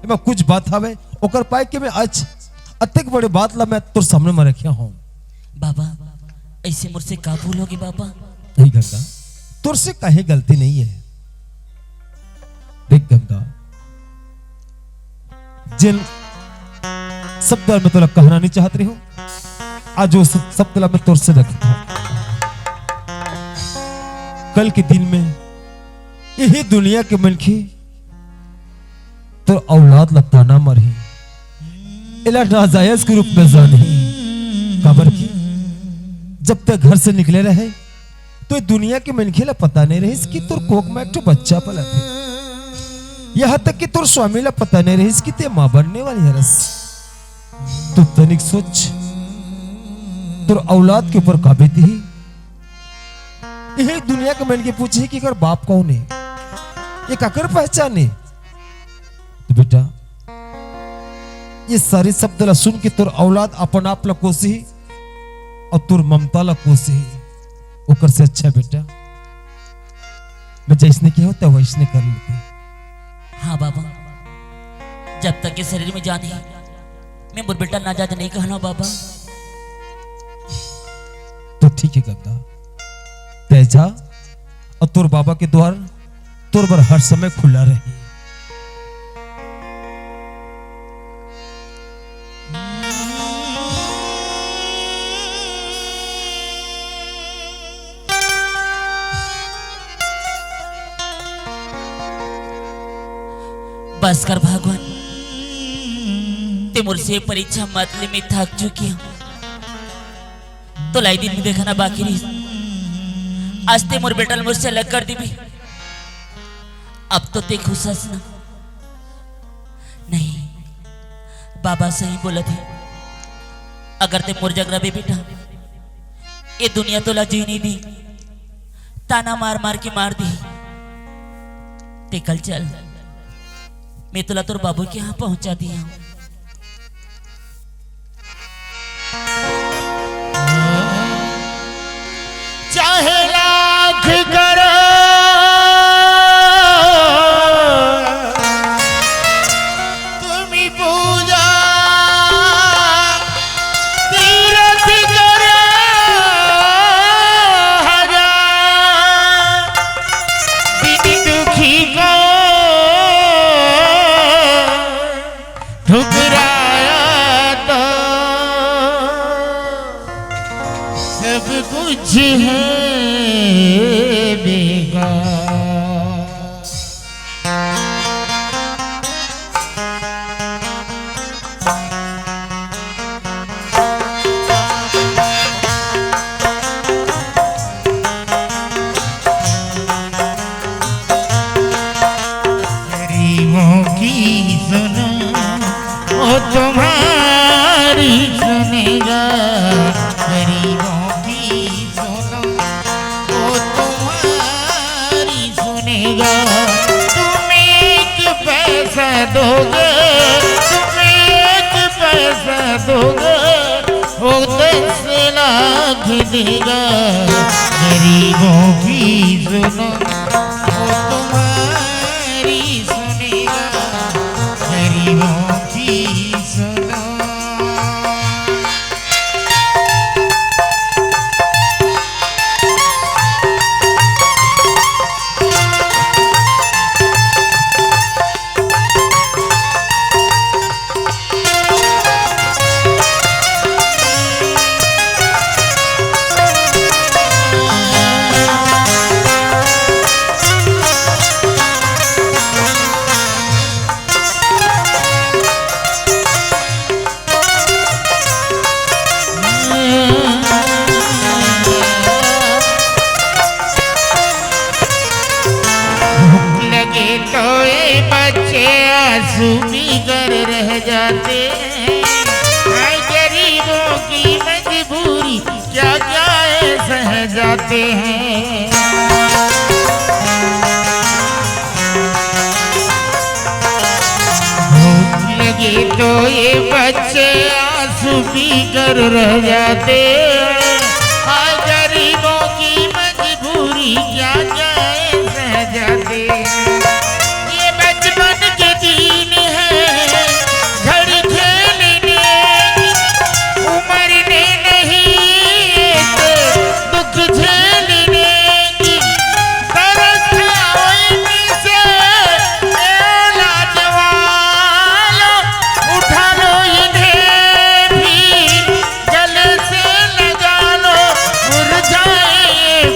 एमा कुछ बात हवे, ओकर पाए के मैं आज अतेक बड़े बात ला मैं तोर सामने में रखे हौं। बाबा, अइसे मोर से का भूल होगे बाबा? नहीं गंगा, तोर से काहे गलती नहीं है। देख गंगा, जेन शब्द ला मैं तोला कहना नहीं चाहत रहे हौं, आज वो शब्द ला मैं तोर से रखत हौं। कल के दिन में यही दुनिया के मनखे तोर औलाद ला ताना मारही, एला नाजायज के रूप में जानही। काबर कि जब तैं घर से निकले रहे, तो ये दुनिया के मनखे ला पता नहीं रहिस कि तोर कोख में एक ठो बच्चा पलत हे। यहाँ तक कि तोर स्वामी ला पता नहीं रहिस कि तैं माँ बनने वाली हरस। तो तनिक सोच, तोर औलाद के ऊपर का बीतही। यही दुनिया के मनखे पूछही कि एकर बाप कौन हे, ये काकर पहचान हे। तो बेटा, ये सारे शब्द ला सुन के तोर औलाद अपन आप ला कोसही अउ तोर ममता ला कोसही। ओकर से अच्छा बेटा, मैं जइसने कहे हौं, तैं वइसने कर लेते। हाँ बाबा, जब तक ये शरीर में जान हे, मैं मोर बेटा ला नाजायज नहीं कहना बाबा। तो ठीक है गंगा, तैं जा अउ तोर बाबा के द्वार तोर बर हर समय खुला रही। बस कर भगवान, तैं मोर से परीक्षा मत ले, मैं थक चुकी हौं। तोला ए दिन में देखना बाकी रहिस। आज तैं मोर बेटा ला मोर से अलग कर देबे। अब तो तैं खुश हस ना? नहीं, बाबा सही बोलत हे। अगर तैं मोर जग रहिबे बेटा, ये दुनिया तोला जीए नहीं दी, ताना मार मार के मार दी। तैं कल चल, मैं तोला तोर बाबू के यहाँ पहुँचा दिहूँ। चाहे लाख करो तुम पूजा, तीरथ करो हजार, बिन दुखी को ठुकराया तो सब कुछ है बेकार। गरीबों की सुनो, वो तुम्हारी सुनेगा। गरीबों की सुनो, वो तुम्हारी सुनेगा। तुम एक पैसा दोगे, तुम एक पैसा दोगे, वो दस लाख देगा। गरीबों की सुनो, वो तुम्हारी सुनेगा। गरीबों की सुनो। भूख लगे तो ये बच्चे आंसू पीकर रह जाते हैं। हाय गरीबों की मजबूरी, क्या क्या ये सह जाते हैं। भूख लगे तो ये बच्चे आंसू पीकर रह जाते। हाय गरीबों की मजबूरी क्या जाए सह जाते। ये बचपन के दिन है, घड़ी खेलने की उम्र ने नहीं, तो दुख झेलने की तरस खाओ इनसे, ए लाजवालो, उठा लो इन्हें भी, गले से लगा लो, मुरझाए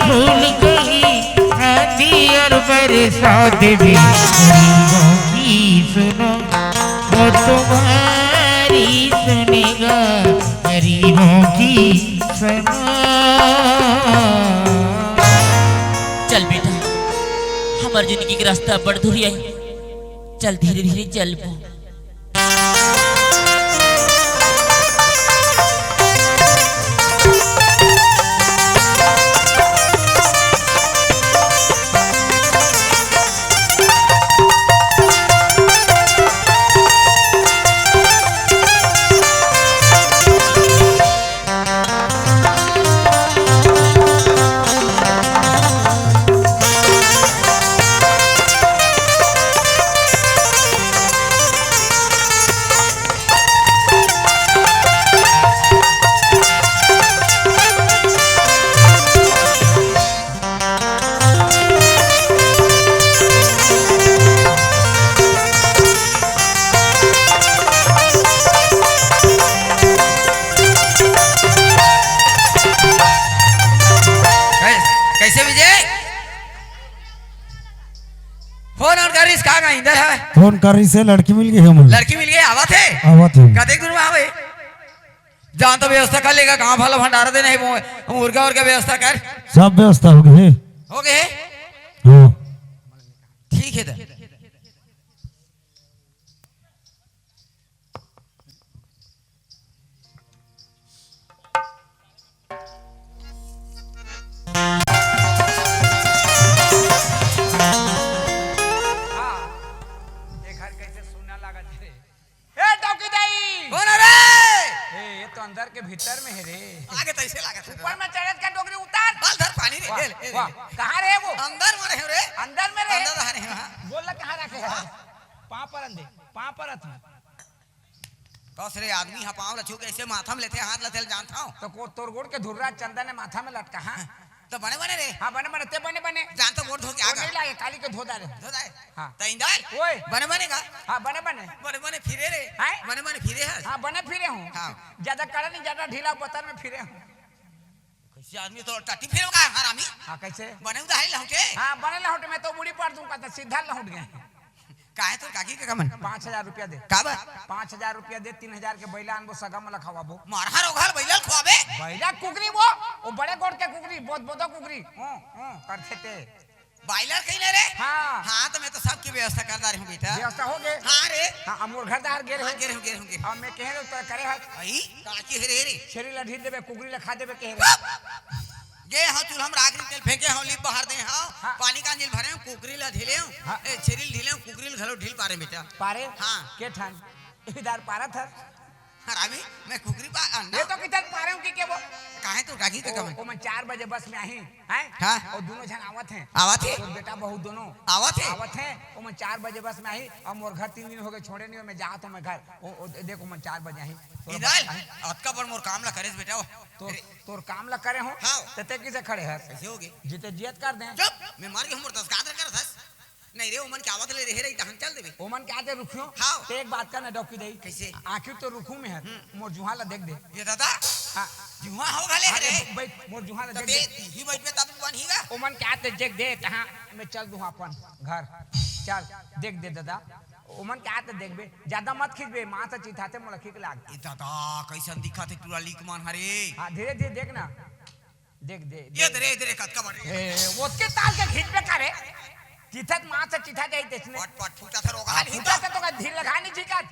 फूल कहीं, आंधी और बरसात भी गरीबों की सुनो, वो तुम्हारी सुनेगा, गरीबों की सुनो। चल बेटा, हमर जिंदगी के रास्ता बड़ दूरिहा हे, चल धीरे धीरे चलबो। कैसे, कैसे विजय? फोन और करिस का गा इंदर हे? फोन करिस हे, लड़की मिल गे हे मोला। लड़की मिल गे, आवत हे? आवत हे। कतेक दूर में आवे? जान तो व्यवस्था कर लेगा, गांव वाला भंडारा देना हे, वो मुर्गा उर्गा व्यवस्था कर। सब व्यवस्था हो गे हे। हो गे हे? हाँ। ठीक हे त। हाँ, ये घर कैसे सुन्ना लागत हे। ए, डौकी दाई! कौन हे रे? ए, ये तो अंदर के भीतर में हे रे। आगे तो ऐसे लागत हे। ऊपर में चढ़त का डोकरी उतार। बाल धर पानी रे, वाह, ले, ले, ले, वाह। ले। कहाँ रे वो? अंदर में रहे रे। अंदर में रहे? अंदर रहे, हाँ। बोल ना कहाँ रखे हे? पाँव परन दे, पाँव परत हूँ। कस रे, आदमी ह पाँव ल छू के ऐसे माथा में लेथे, हाथ ल तेल जानत हव। तो को-, तोर गोड़ के धुर्रा चंदन हे माथा में लटका, हाँ? तो बने बने रे। हाँ, बने बने, ते बने बने। जान तो गोड़ धो के आ वो गा। नहीं लागे, काली के धो डारे। धो डारे? हाँ। तो इंदर? ओए। बने बने का? हाँ, बने बने। बने बने फिरे रे। हैं? बने बने फिरे हस? हाँ, बने फिरे हूँ। हाँ। ज्यादा कड़ा नहीं, ज्यादा ढीला बतर में फिरे हूँ। कैसे आदमी तो टट्टी फिरे का हरामी? हाँ, कैसे? बने उधारी लहुटे? हाँ, बने लहुटे, मैं तो मुड़ी पर दूंगा, तो सीधा लहुट गए। काहे तोर काकी के कमन? पाँच हजार रुपया दे। काबर? पाँच हजार रुपया दे, तीन हजार के बैला आनबो, सगा मोला खवाबो। मारहा रोघल बैला ल खवाबे? बैला कुकरी वो, वो बड़े गोड़ के कुकरी, बोद बोदा कुकरी। हूँ, हूँ, करथे ते। बॉयलर कहीं ना रे? हाँ। हाँ, तो मैं तो सबकी व्यवस्था कर डारे हूँ बेटा। व्यवस्था हो गे? हाँ रे। हाँ, अब मोर घर दार गे हाँ, रहे। गे रहे हूँ, गे रहे हूँ, गे रहे हूँ। अब मैं कहे तो करे हस। भाई, काकी हे रे रे। छेरी ला ढील देबे, कुकरी ला खा देबे कहे रहे। गे हव चूल्हा म राख तेल फेंके हव, लीप बहार दे हव, हाँ। पानी कांजी ल भरे हव, कुकरी ल ढीले हव, हाँ। ए, छेरी ल ढीले हव, कुकरी ल घलो ढील पारे बेटा। पारे? हाँ। के ठन? इधर पारत हस? हरामी, मैं कुकरी पा-, अंडा? ये तो किधर पारे हूँ कि के वो? काहे तो रागी तो ओ, कमन? ओमन चार बजे बस में आही, हैं? हाँ। और दोनों झन आवत हैं। आवत हे? तोर बेटा बहू दोनों। आवत हे? आवत हैं, ओमन चार बजे बस में आही, और मोर घर तीन दिन हो गए, छोड़े नहीं हो, मैं जात हूँ मैं घर। ओ, ओ, दे-, देख, ओमन चार बजे आही। तोर इधर? बस आही। अतका बड़ मोर काम ला करेस बेटा वो। तोर अरे। तोर काम ला करे हो, हाँ। त ते किसे खड़े हस? कैसे होगे? जीते जियत कर दे। चुप, मैं मर गे हूँ, मोर दस गादर करत हस। नहीं रे, ओमन के आवत ले रहे रही, तहन चल देबे। ओमन के आते रुकियो। हाँ। ते एक बात कर ना, डौकी दई। कैसे? आखिर तो रुकू में है, हम्म। मोर जुहा ला देख दे। ये दादा, हाँ। जुहा हो गले अरे रे। बैठ, मोर जुहा ला तो देख दे, दे। ही बैठ में तब बन ही गा। ओमन के आते देख दे, तहाँ मैं चल दूँ अपन घर। चल, देख दे दादा। ओमन के आते देखबे, ज्यादा मत खींचबे, माँ से चिथाते मोला खींच लाग। ए दादा, कैसन दिखत हे टूरा लीक मन हरे। हाँ, धीरे धीरे देख ना। देख, दे, ये दे। दे रे, दे रे, कतका बड़ रे। ए, ओतके ताल के खींचबे का रे? चिथत माँ से चिथा जाई तेसने। पट, पट, फूटा था रोगा हाँ, नहीं फूटा था। था तो का धीर लगा नहीं चिकत।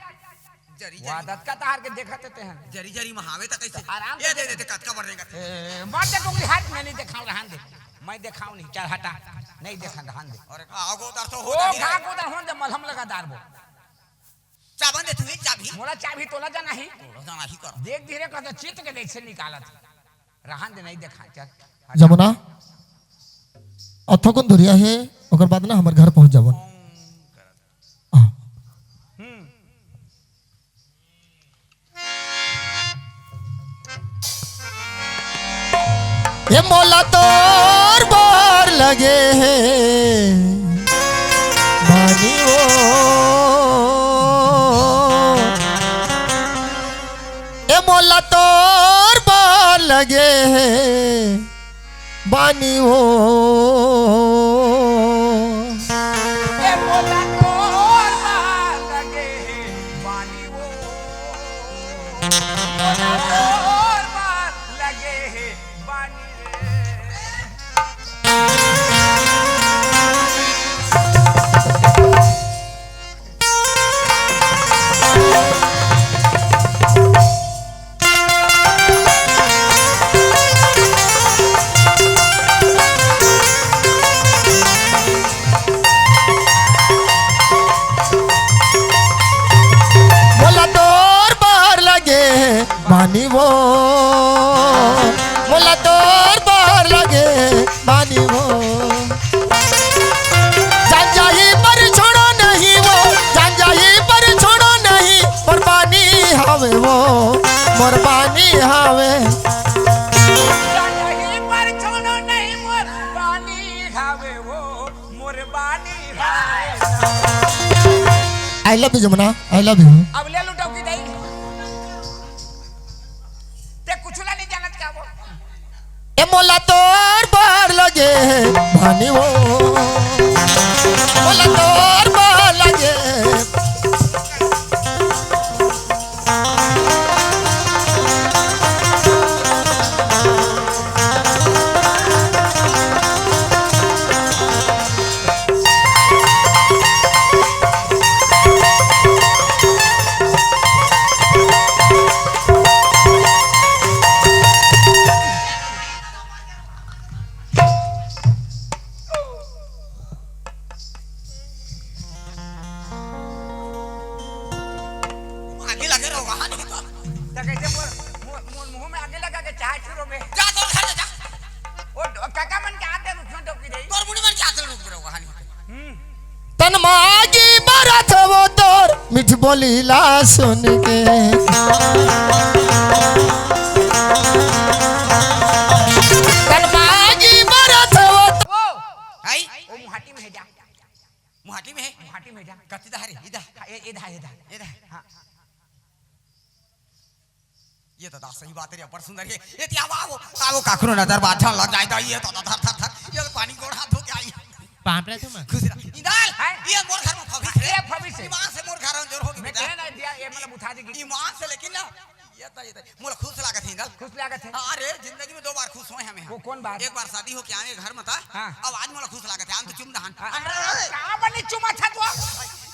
जरी, वो जरी। आदत का तार के देखत हे तेहन। जरी, जरी महावे था कैसे? आराम ये से दे, दे। दे, दे, कतका बड़ रे, कतका। ए, मर जा टोकरी हाथ में नहीं देखाओ, रहन दे। मैं देखाओ नहीं, चल हटा। नहीं देखा, रहन दे। अरे, का आगो दर तो ओ, हो जा, का धीरे। आगो दर होन दे, मलहम लगा दार वो। चाबन दे तू ही चाबी। मोला चाबी तोला जाना ही। तोला जाना ही कर। देख धीरे कर तो चित्त के देख से निकालत। रहन दे, नहीं देखा, चल। जमुना, अथो कुन दुरिहा हे, ओकर बाद ना हमर घर पहुंच जाबो। आ। हम्म। ए मोला तोर बर लगे हे बानी वो। ए मोला तोर बर लगे हे बानी वो। ए मोला तोर बर लगे हे बानी वो। मोला तोर बर लगे हे बानी रे। मोला तोर बर लगे बानी वो, मोला तोर बर लगे बानी वो। जान जाही पर छोड़ो नहीं वो, जान जाही पर छोड़ो नहीं, मोर बानी हावे वो, मोर बानी हावे। जान जाही पर छोड़ो नहीं, मोर बानी हावे वो, मोर बानी हावे। I love you Jamuna, I love you। अब ले लूं डौकी दाई। ते कुछ ला नहीं जानत का वो? ए मोला तोर बर लगे बानी वो, मोला तोर बर लगे। आगे लगे रहो, वहां नहीं तो। तो कैसे बोल? मु-, मु-, मुंह में आगे लगा के चाय छुरो में। जा, तोर घर जा। ओ, काका मन के आते रुक, रुक, रुक, रुक। तोर मुड़ी मन के आते रुक रहो, वहां नहीं तो। हम्म। तन मागी बरत वो तोर मीठ बोली ला सुन के। तन मागी बरत वो तो- ओ, आई? ओ मुहाटी में है जा। मुहाटी में है? मुहाटी में जा। कति दा रे? इदा। हाँ, ए, इदा, इदा। इदा। हाँ। ये तो दा सही बात है रे, बड़ सुंदर है। ये तो आओ, आओ, आओ, काकरो नजर बाझा लग जाए दा, ये तो धर, धर, धर, ये तो पानी गोड़ हाथ धो के आई। पाप रे तुम। खुश रह। इंदल, हैं? ये मोर घर में फबीस रे। ये फबीस है। ईमान से मोर घर में जोर होगी मैं बेटा। कहे ना दिया, ये मतलब उठा देगी। ईमान से लेकिन ना, ये तो, ये तो, मोला खुश लागत है इंदल। खुश लागत है? हाँ रे, जिंदगी में दो बार खुश होए हमें। वो कौन बार? एक बार शादी होके आए घर में था। हाँ। अब आज मोला खुश लागत है, आज तो चुम दहन। हाँ। अरे, अरे, अरे। कहाँ बनी चुमा था तू?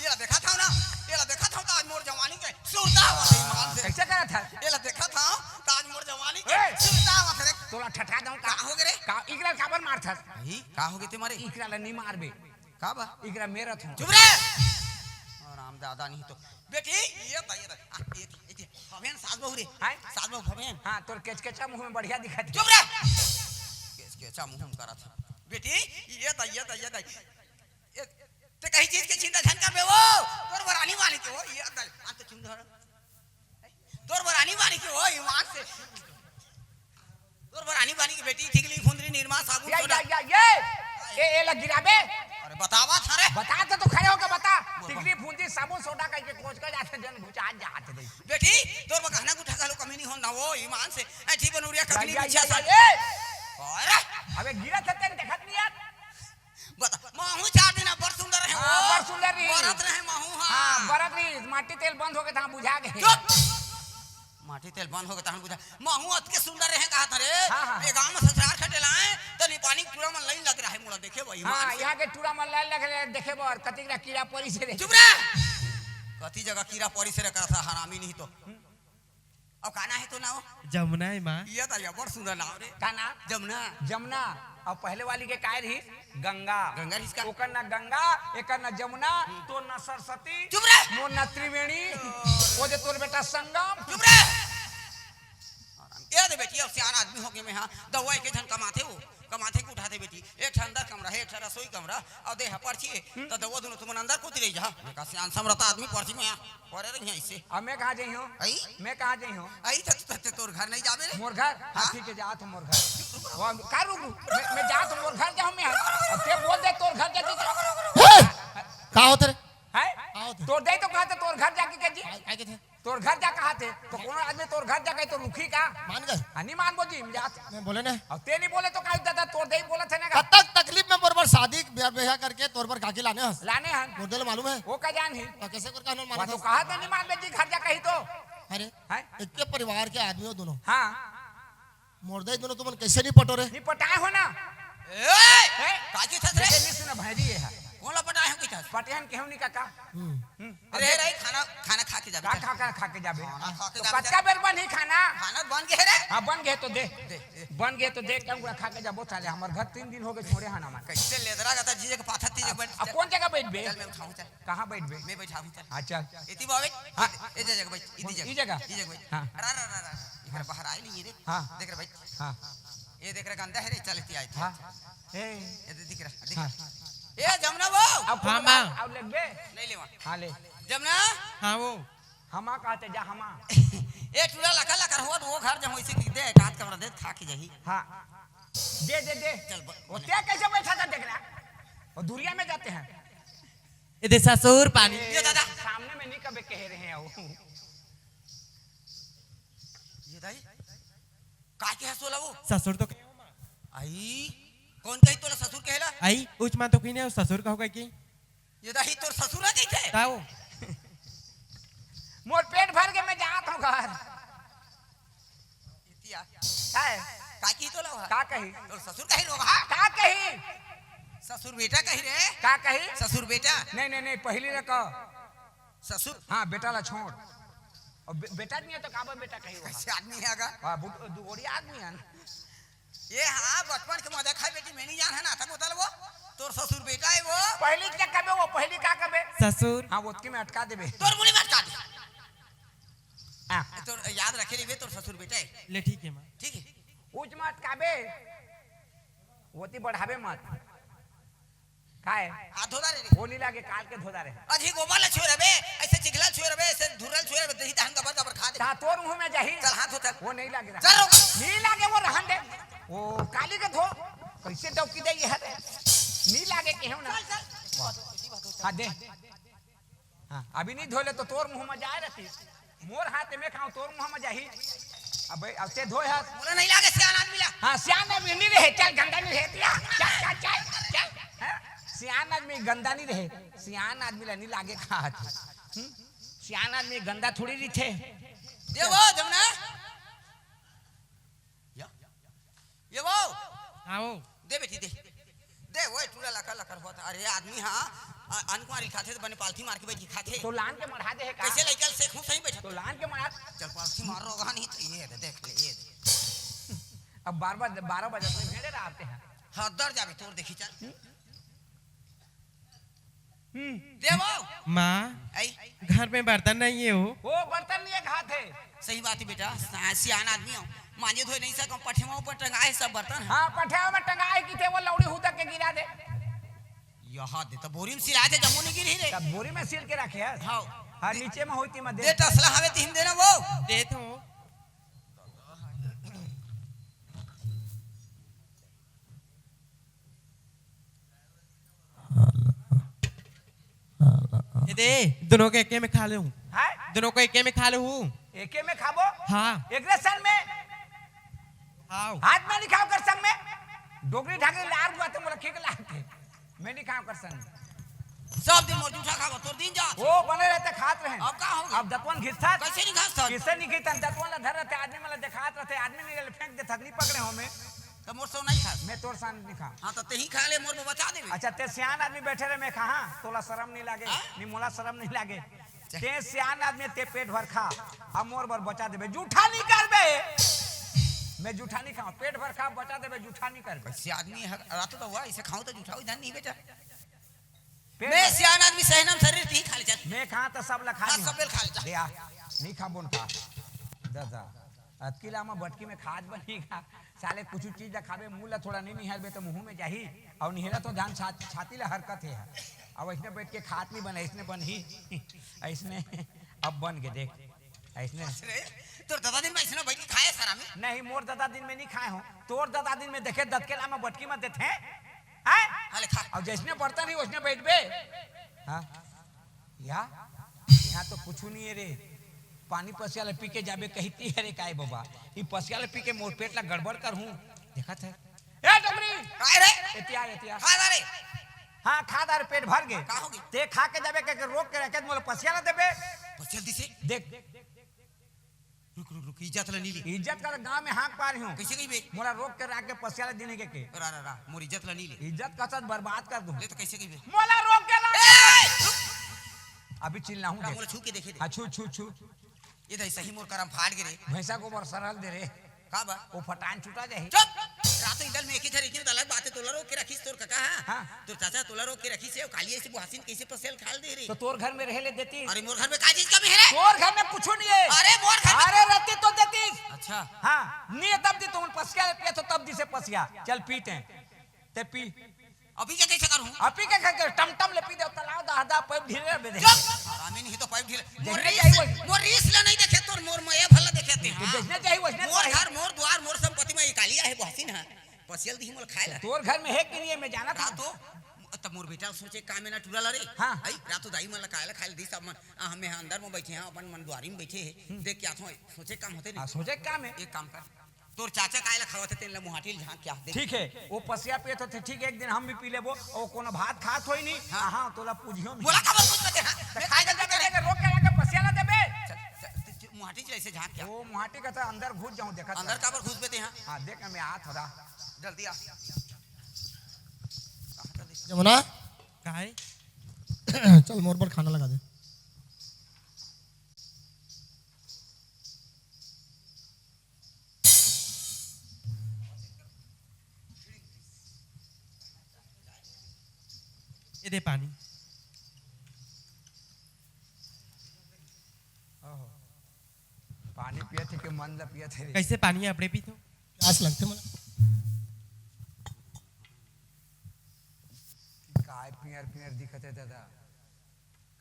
ये ला देखा था ना, ये ला देखा था तो आज मोर जवानी के सुरता आवत है ईमान से। कैसे करा था? ये ला देखा था, तो आज मोर जवानी के ए! सुरता आवत रे। तोला ठठा दऊं का? का हो गे रे? का, इकरा काबर मारथस? भाई, का हो गे ते मारे? इकरा ला नहीं मारबे। का बा? इकरा मेरत हूँ। चुप रे। और राम दादा नहीं तो। बेटी, ये तो, ये तो, आ, ये थी, ये थी। भवेन सास बहू रे। हैं? सास बहू भवेन। हाँ, तोर केचकेचा मुंह में बढ़िया दिखत है। चुप रे। केचकेचा मुंह में करत है। बेटी, ये तो, ये तो, ये तो। ये, ते कहीं चीज के चिंता झन करबे वो, तोर बर आनी वाली के वो, ये अंदर, हाथ तो चुम धर। तोर बर आनी वाली के वो, ईमान से। तोर बर आनी वाली के बेटी, ठिकली, फुंदरी, निरमा, साबुन, या, सोडा। या, या, ये, ए, ए ला गिराबे। अरे बतावा था रे। बता तो, तो खड़े होके बता। बोल, ठिकली, बोल। फुंदरी, साबुन, सोडा कह के कोच कर जाते, जन घुचा जाते दे। बेटी, तोर बर गहना गुठा घलो कमी नहीं होना वो, ईमान से। ऐठी बनूरिया या, ककली या, बिछा या, सा। या, ए। अरे। अबे गिरा थे तेन देखत नहीं यार। बता, महू चार दिन बड़ सुंदर रहे हाँ, वो। बड़ सुंदर रही। बरत रहे महू, हाँ। हाँ, बरत रही, माटी तेल बंद हो गए, तहाँ बुझा गए। चुप! माटी तेल बंद हो गए, तहाँ बुझा। महू अतके सुंदर रहे, कहा था रे। हाँ, हाँ। ये गांव में ससुराल खटे लाए, तो नी पानी पूरा मन लाइन लग रहा है, मोला देखे भाई, हाँ, ईमान से। यहाँ के टूरा मन लाइन लग रहे, देखे बर, कतिक ला कीड़ा परी से रे। चुप रे! कति जगह कीड़ा परी से रे, करा था हरामी नहीं तो। अब का ना है तो ना हो? जमुना है माँ। ये तो ये बड़ सुंदर नाम रे। का नाम? जमुना। जमुना। और पहले वाली के काय रही? गंगा। गंगा रिहिस का? ओकर ना गंगा, एकर ना जमुना, तोर ना सरस्वती, चुप रह। मोर ना त्रिवेणी, ओ दे तोर बेटा संगम। चुप रह। ए दे बेटी, अब सियान आदमी होगे मैं, हाँ, दउवा एके झन कमाथे वो, कमाथे के उठाथे बेटी। एक ठन अंदर कमरा हे, एक ठन रसोई कमरा, अउ दे हा परछी हे, त दउवा दूनों तुमन अंदर कोती रहि जा। मैं का सियान समरता आदमी परछी में, हाँ। परे रहिहैं अइसे। अब मैं कहाँ जइहूँ? अई? मैं कहाँ जइहूँ? अई त, त, त तोर घर नइ जाबे रे? मोर घर? हाँ, हाँ? ठीक हे, जात हूँ मोर घर। रुक, रुक। वो, का रुक, रुक? मैं, मैं जात हूँ मोर घर, जाहूँ मैं। अब ते बोल दे तोर घर जाके। हे! का होत रे? हैं? का होत रे? तोर दाई तो कहत हे तोर घर जाके कहि जी। काय, काय कहिथे? तोर घर जा कहत हे, त कोनो आदमी तोर घर जा कहि त रुकही का? मान गे? हाँ, नइ मानबो जी, मैं जात। मैं बोले ना। अब ते नइ बोले त काय दादा, तोर दाई बोलत हे ना का? कतक तकलीफ में बरोबर शादी, ब्याह, ब्याह करके तोर बर गाकी लाने हस। लाने हन। मोर दाई ल मालूम हे। वो का जानही? त कइसे कर कहूँ वो मालूम तो हस? कहत हे नइ मानबे जी, घर जा कहि तो। अरे, हैं? एके परिवार के आदमी हो दूनों। हाँ। मोर दाई दूनों तुमन कइसे नइ पटो रे? नइ पटाए हो ना। ए! हैं? का कहिथस रे? देखे नइ सुना भाई जी ये है। कोन ला पटाए हो कहिथस? पटेहन केहू नइ काका। हम्म। हम्म। अरे रे, खाना, खाना खा के जाबे, का चल। खा, खा, खा के जाबे? खाना खा के तो जाबे, कतका चल। बेर बनही खाना? खाना बन गे रे। हाँ, बन गे तो दे। दे, दे। बन गे तो दे, कहूँ खा के जाबो साले। हमर घर तीन दिन होगे छोड़े हन हमन। कइसे लेदरा जात हे, जी जगह पाथर, ती जगह बैठ। अब कोन जगह बइठबे? चल, मैं उठाहूँ, चल। कहाँ बइठबे? मैं बइठाहूँ, चल। हाँ, चल। एती बइठ। हाँ। ए, ए जगह बइठ, इती जगह। ई जगह? ई जगह बइठ। हाँ। अरे, अरे, अरे, अरे, इकर बाहर आए नइ रे। हाँ। देख रे बइठ। हाँ। ए देख रे गंदा हे रे, चल एती आए। हाँ। ए। ए दे, दिख रहा, दिख हाँ। रहा। ए जमुना वो। अब हाँ, माँ। अब लगबे? नइ लेवा। हाँ, ले। जमुना। हाँ, वो। हमा कहत हे, जा हमा। ए टूरा लकर लकर होत, वो घर जहाँ वइसे कि दे, एक आध कमरा दे, खा के जाही। हाँ। दे, दे, दे। चल, ब-, वो बने। ते कइसे बइठा था, देख रहा? वो दुरिहा में जात हे। ए दे ससुर पानी। ए, ये दादा। सामने में नइ कबे कहे रहे हैं वो। ये दाई, का कहे हस तोला वो? ससुर तो कहे हो माँ। आई, कोन कही तोला ससुर कहेला? आई, उच माँ तो कहिने हो ससुर कहो कहिके। ये दाई तोर ससुर हे कहिथे? ताऊ। मोर पेट भर गे, मैं जात हूँ घर। इतिया। का हे? का कही तोला वो? का कही? तोर ससुर कही रोगहा? का कही? ससुर बेटा कही रे। का कही? ससुर बेटा। नहीं, नहीं, नहीं, पहिली न कहो। ससुर। हाँ, बेटा ला छोड़। अउ बे-, बेटा नइ हे त काबर बेटा कही वो? कइसे आदमी हे गा? हाँ, बुढ़-, दुगोड़ी आदमी हे ना। ए हाँ, बचपन के मजा खाए बेटी, मैं नइ जानहूँ ना, तक बता ले वो। तोर ससुर बेटा हे वो। पहिली का कबे वो, पहिली का कबे? ससुर। हाँ, वो ओतकी में अटका देबे। तोर मुड़ी में अटका दे। हाँ। तोर याद रखे रहिबे, तोर ससुर बेटा हे। ले ठीक हे माँ। ठीक हे। उच में अटकाबे, ओती बढ़ाबे मत। काय? हाथ धो डारे रे। वो नइ लागे, काल के धो डारे। अजी गोबर ला छुए रहे बे, अइसे चिखला छुए रहे बे, अइसे धुर्रा छुए रहे बे, दही तहन गबर गबर खा दे। ता तोर मुँह में जाही। चल हाथ धो चल। वो नइ लागे रहा। चल रुक। नइ लागे वो रहन दे। वो काली के धो। कइसे डौकी दे ये है रे? नइ लागे केहेंव ना। चल, चल। हाँ, दे। हाँ, अभी नइ धोले त तोर मुँह में जाए रहतिस। मोर हाथ में खाऊँ, तोर मुँह में जाही। अबे, अब ते धोए हस। मोला नइ लागे सियान आदमी ला। हाँ, सियान आदमी नइ रहे, चल गंदा नइ रहे। चल, चल, चल, चल। हाँ? सियान आदमी गंदा नइ रहे। सियान आदमी ला नइ लागे खात। हम्म? सियान आदमी गंदा थोड़ी रहिथे। ये वो, जमुना। या? ये वो। हाँ, वो। दे बेटी, दे। दे, वो टूरा लकर लकर होत। अरे, आदमी, हाँ, अ-, अनकुआरी खाथे त बने पालथी मार के बइठ के खाथे। तो लान के मढ़ा दे हे का? कइसे लइका ल सेखहूँ सही बइठा? तो लान के मढ़ा। चल, पालथी मार रोगहा नहीं त ये दे, देख ले, ये दे। अब बारह बजे, बारह बजे त भेड़े रहते हैं। हाँ, डर जाबे, तोर देखी, चल। हम्म। हम्म। देवो। माँ, आई। घर में बर्तन नहीं है हो। वो बर्तन नइ हे, खात हे। सही बात हे बेटा, सा-, सियान आदमी हो, मांजे धोए नइ सकव, पठेवा ऊपर टंगाए हे सब बर्तन। हाँ, पठेवा में टंगाए हे, किथे वो लौड़ी हुदक के गिरा दे। यहाँ दे, त बोरी में सिलाए थे, जम्मो नइ गिरही रे। तब बोरी में सिल के रखे हस? हाँ। हाँ, नीचे में होई ती में दे। दे, टसला हवे तिही में देना वो। देत हूँ। ए दे, दूनों के एके में खा लेहूँ। हैं? दूनों के एके में खा लेहूँ। एके में खाबो? हाँ। एकरे संग में? हाँ। हाथ में नइ खाव कर संग में? डोकरी ढाकरी लार हुआ त मोला खींच लाग के। मैं नइ खाव कर संग में। सब दिन मोर जूठा खाबो, तोर दिन जात। वो बने रहिथे, खात रहेन। अब का होगे? अब दतवन घिसथस। कइसे नइ घिसथस? कइसे नइ घिसथस? दतवन ला धरे रहिथे, आदमी मन ला देखात रहिथे, आदमी मन ला फेंक देथस, नइ पकड़े हों मैं। त मोर संग नइ खास। मैं तोर संग नइ खांव। हाँ, त तेही खा ले, मोर बर बचा देबे। अच्छा, ते सियान आदमी बइठे रहे, मैं खाहूँ, तोला सरम नइ लागे? हाँ? नइ, मोला सरम नइ लागे। चल। ते सियान आदमी, ते पेट भर खा, अब मोर बर बचा देबे, जूठा नइ करबे। मैं जूठा नहीं खाऊं, पेट भर खा, बचा देबे, जूठा नहीं करबे। वैसे आदमी हर रात तो हुआ, इसे खाऊं तो जूठा हो, इधर नहीं बेटा। पेट मैं भर सियान आदमी, सहनम शरीर, ती खा ले, चल। मैं खां तो सब ला खा हाँ, दूं। सब बेल खा ले, चल। दे आ, नहीं खाबो न का। दादा, अतकी ला मैं बटकी में खात बनी का। साले कुछ चीज ला खाबे, मुंह ला थोड़ा नहीं निहरबे तो मुंह में जाही, और निहरा तो जान छा-, छाती ला हरकत हे। अब ऐसने बैठ के खात नहीं बने, ऐसने बनही, ऐसने अब बन के देख, ऐसने। अरे, तोर दादा दिन में ऐसने बैठ के खाए सरामी? नहीं, मोर दादा दिन में नहीं खाए हो, तोर दादा दिन में देखे दतकेला में बटकी में देथे, हैं? हाँ, ले खा। अब जैसने बर्तन ही वैसने बैठबे। हाँ, या यहाँ तो कुछ नहीं है रे। पानी पसिया ले पी के जाबे कहिती है रे, काय बाबा, ई पसिया ले पी के मोर पेट ला गड़बड़ कर हूँ। देखत है, ए डोकरी, काय रे? एतिया, एतिया। खा ना रे। हाँ, खा ना रे, पेट भर गे। का हो गे? ते खा के जाबे के, के रोक के रखे, मोला पसिया ला देबे। पसिया ला दिसे? देख। रुक, रुक, रुक, इज्जत ला नी ले। इज्जत का तो गांव में हाँक पा रही हूँ। कैसे कहिबे? मोला रोक के रख के पसिया ला देने के, के। रा, रा, रा, मोर इज्जत ला नी ले। इज्जत का साथ बर्बाद कर दूँ। ले तो कैसे कहिबे? मोला रोक के ला। ए! अभी चिल्लाहूँ रा, देख। मोला छू के देखे दे। हाँ, छू, छू, छू। ये तो सही मोर करम फाट गे रे। भैंसा गोबर सरल दे रे। का बा? वो फटान छुटा जाही। चुप! रातो इंदल में एक ही ठर इतनी अलग बात है, तोला रोक के रखिस तोर कका, हाँ? हाँ। तोर चाचा तोला रोक के रखिस है, काली ऐसे बुहासिन कैसे पसेल खाल दे रे? तो तोर घर में रहे ले देती। अरे मोर घर में का चीज कमी है रे? तोर घर में कुछ नहीं है। अरे मोर घर में अरे रहती तो देती। अच्छा। हाँ, नहीं है तब दी तो उन पसिया ले पिया तो तब दी से पसिया। चल पीते हैं। ते पी। अभी के कैसे करूँ? अभी के कैसे? टमटम ले पी दे, तलाव दा, दा, पाइप ढीले बे दे। चुप! हरामी नहीं तो पाइप ढीले। जैसे मोर रीस, चाहिए वैसे। मोर रीस ले नहीं देखे, तोर मोर में ये भला देखे ते, तो हाँ। जैसने चाहिए वैसने मोर चाहिए। घर, मोर द्वार, मोर संपत्ति में ये कालिया है, बहसीन है। पसियल दी मोल खाए ला। तोर घर में है कि नहीं है, मैं जाना था। हाँ तो, तब मोर बेटा सोचे काम में ना टूरा ला रे। हाँ। आई, रातों दाई मन ला खाए ला, खाए ला दी सब मन। आ, हमें यहाँ अंदर में बैठे हैं, अपन मन द्वारी में बैठे हैं। हम्म। देख क्या थो, सोचे काम होते नहीं। हाँ, सोचे काम है। एक काम कर। तोर चाचा काय ला खावत हे, तेन ला मुहाटी ल झांक के आ, देख। ठीक है, वो पसिया पियत होथे, ठीक है, एक दिन हम भी पी लेबो, और कोनो भात खात होई नहीं, हाँ। हाँ, तोला पूजियो में। मोला काबर पूछ बते, हाँ? तो मैं खाए जल्दी जल्दी जल्दी रोक के लाके पसिया ला देबे। चल, चल, तू, तू मुहाटी च ऐसे झांक के आ। वो मुहाटी का तो अंदर घुस जाऊं, देखा अंदर तो। काबर घुस बते, हाँ? हाँ, देख, मैं आ थोड़ा। जल्दी आ। जमुना। काय? चल, मोर पर खाना लगा दे। ये दे पानी। ओहो। पानी पियत हे के मन ला पियत हे रे? कैसे पानी अपने पीथो? प्यास लगथे मोला। काय पियर पियर दिखत हे दादा?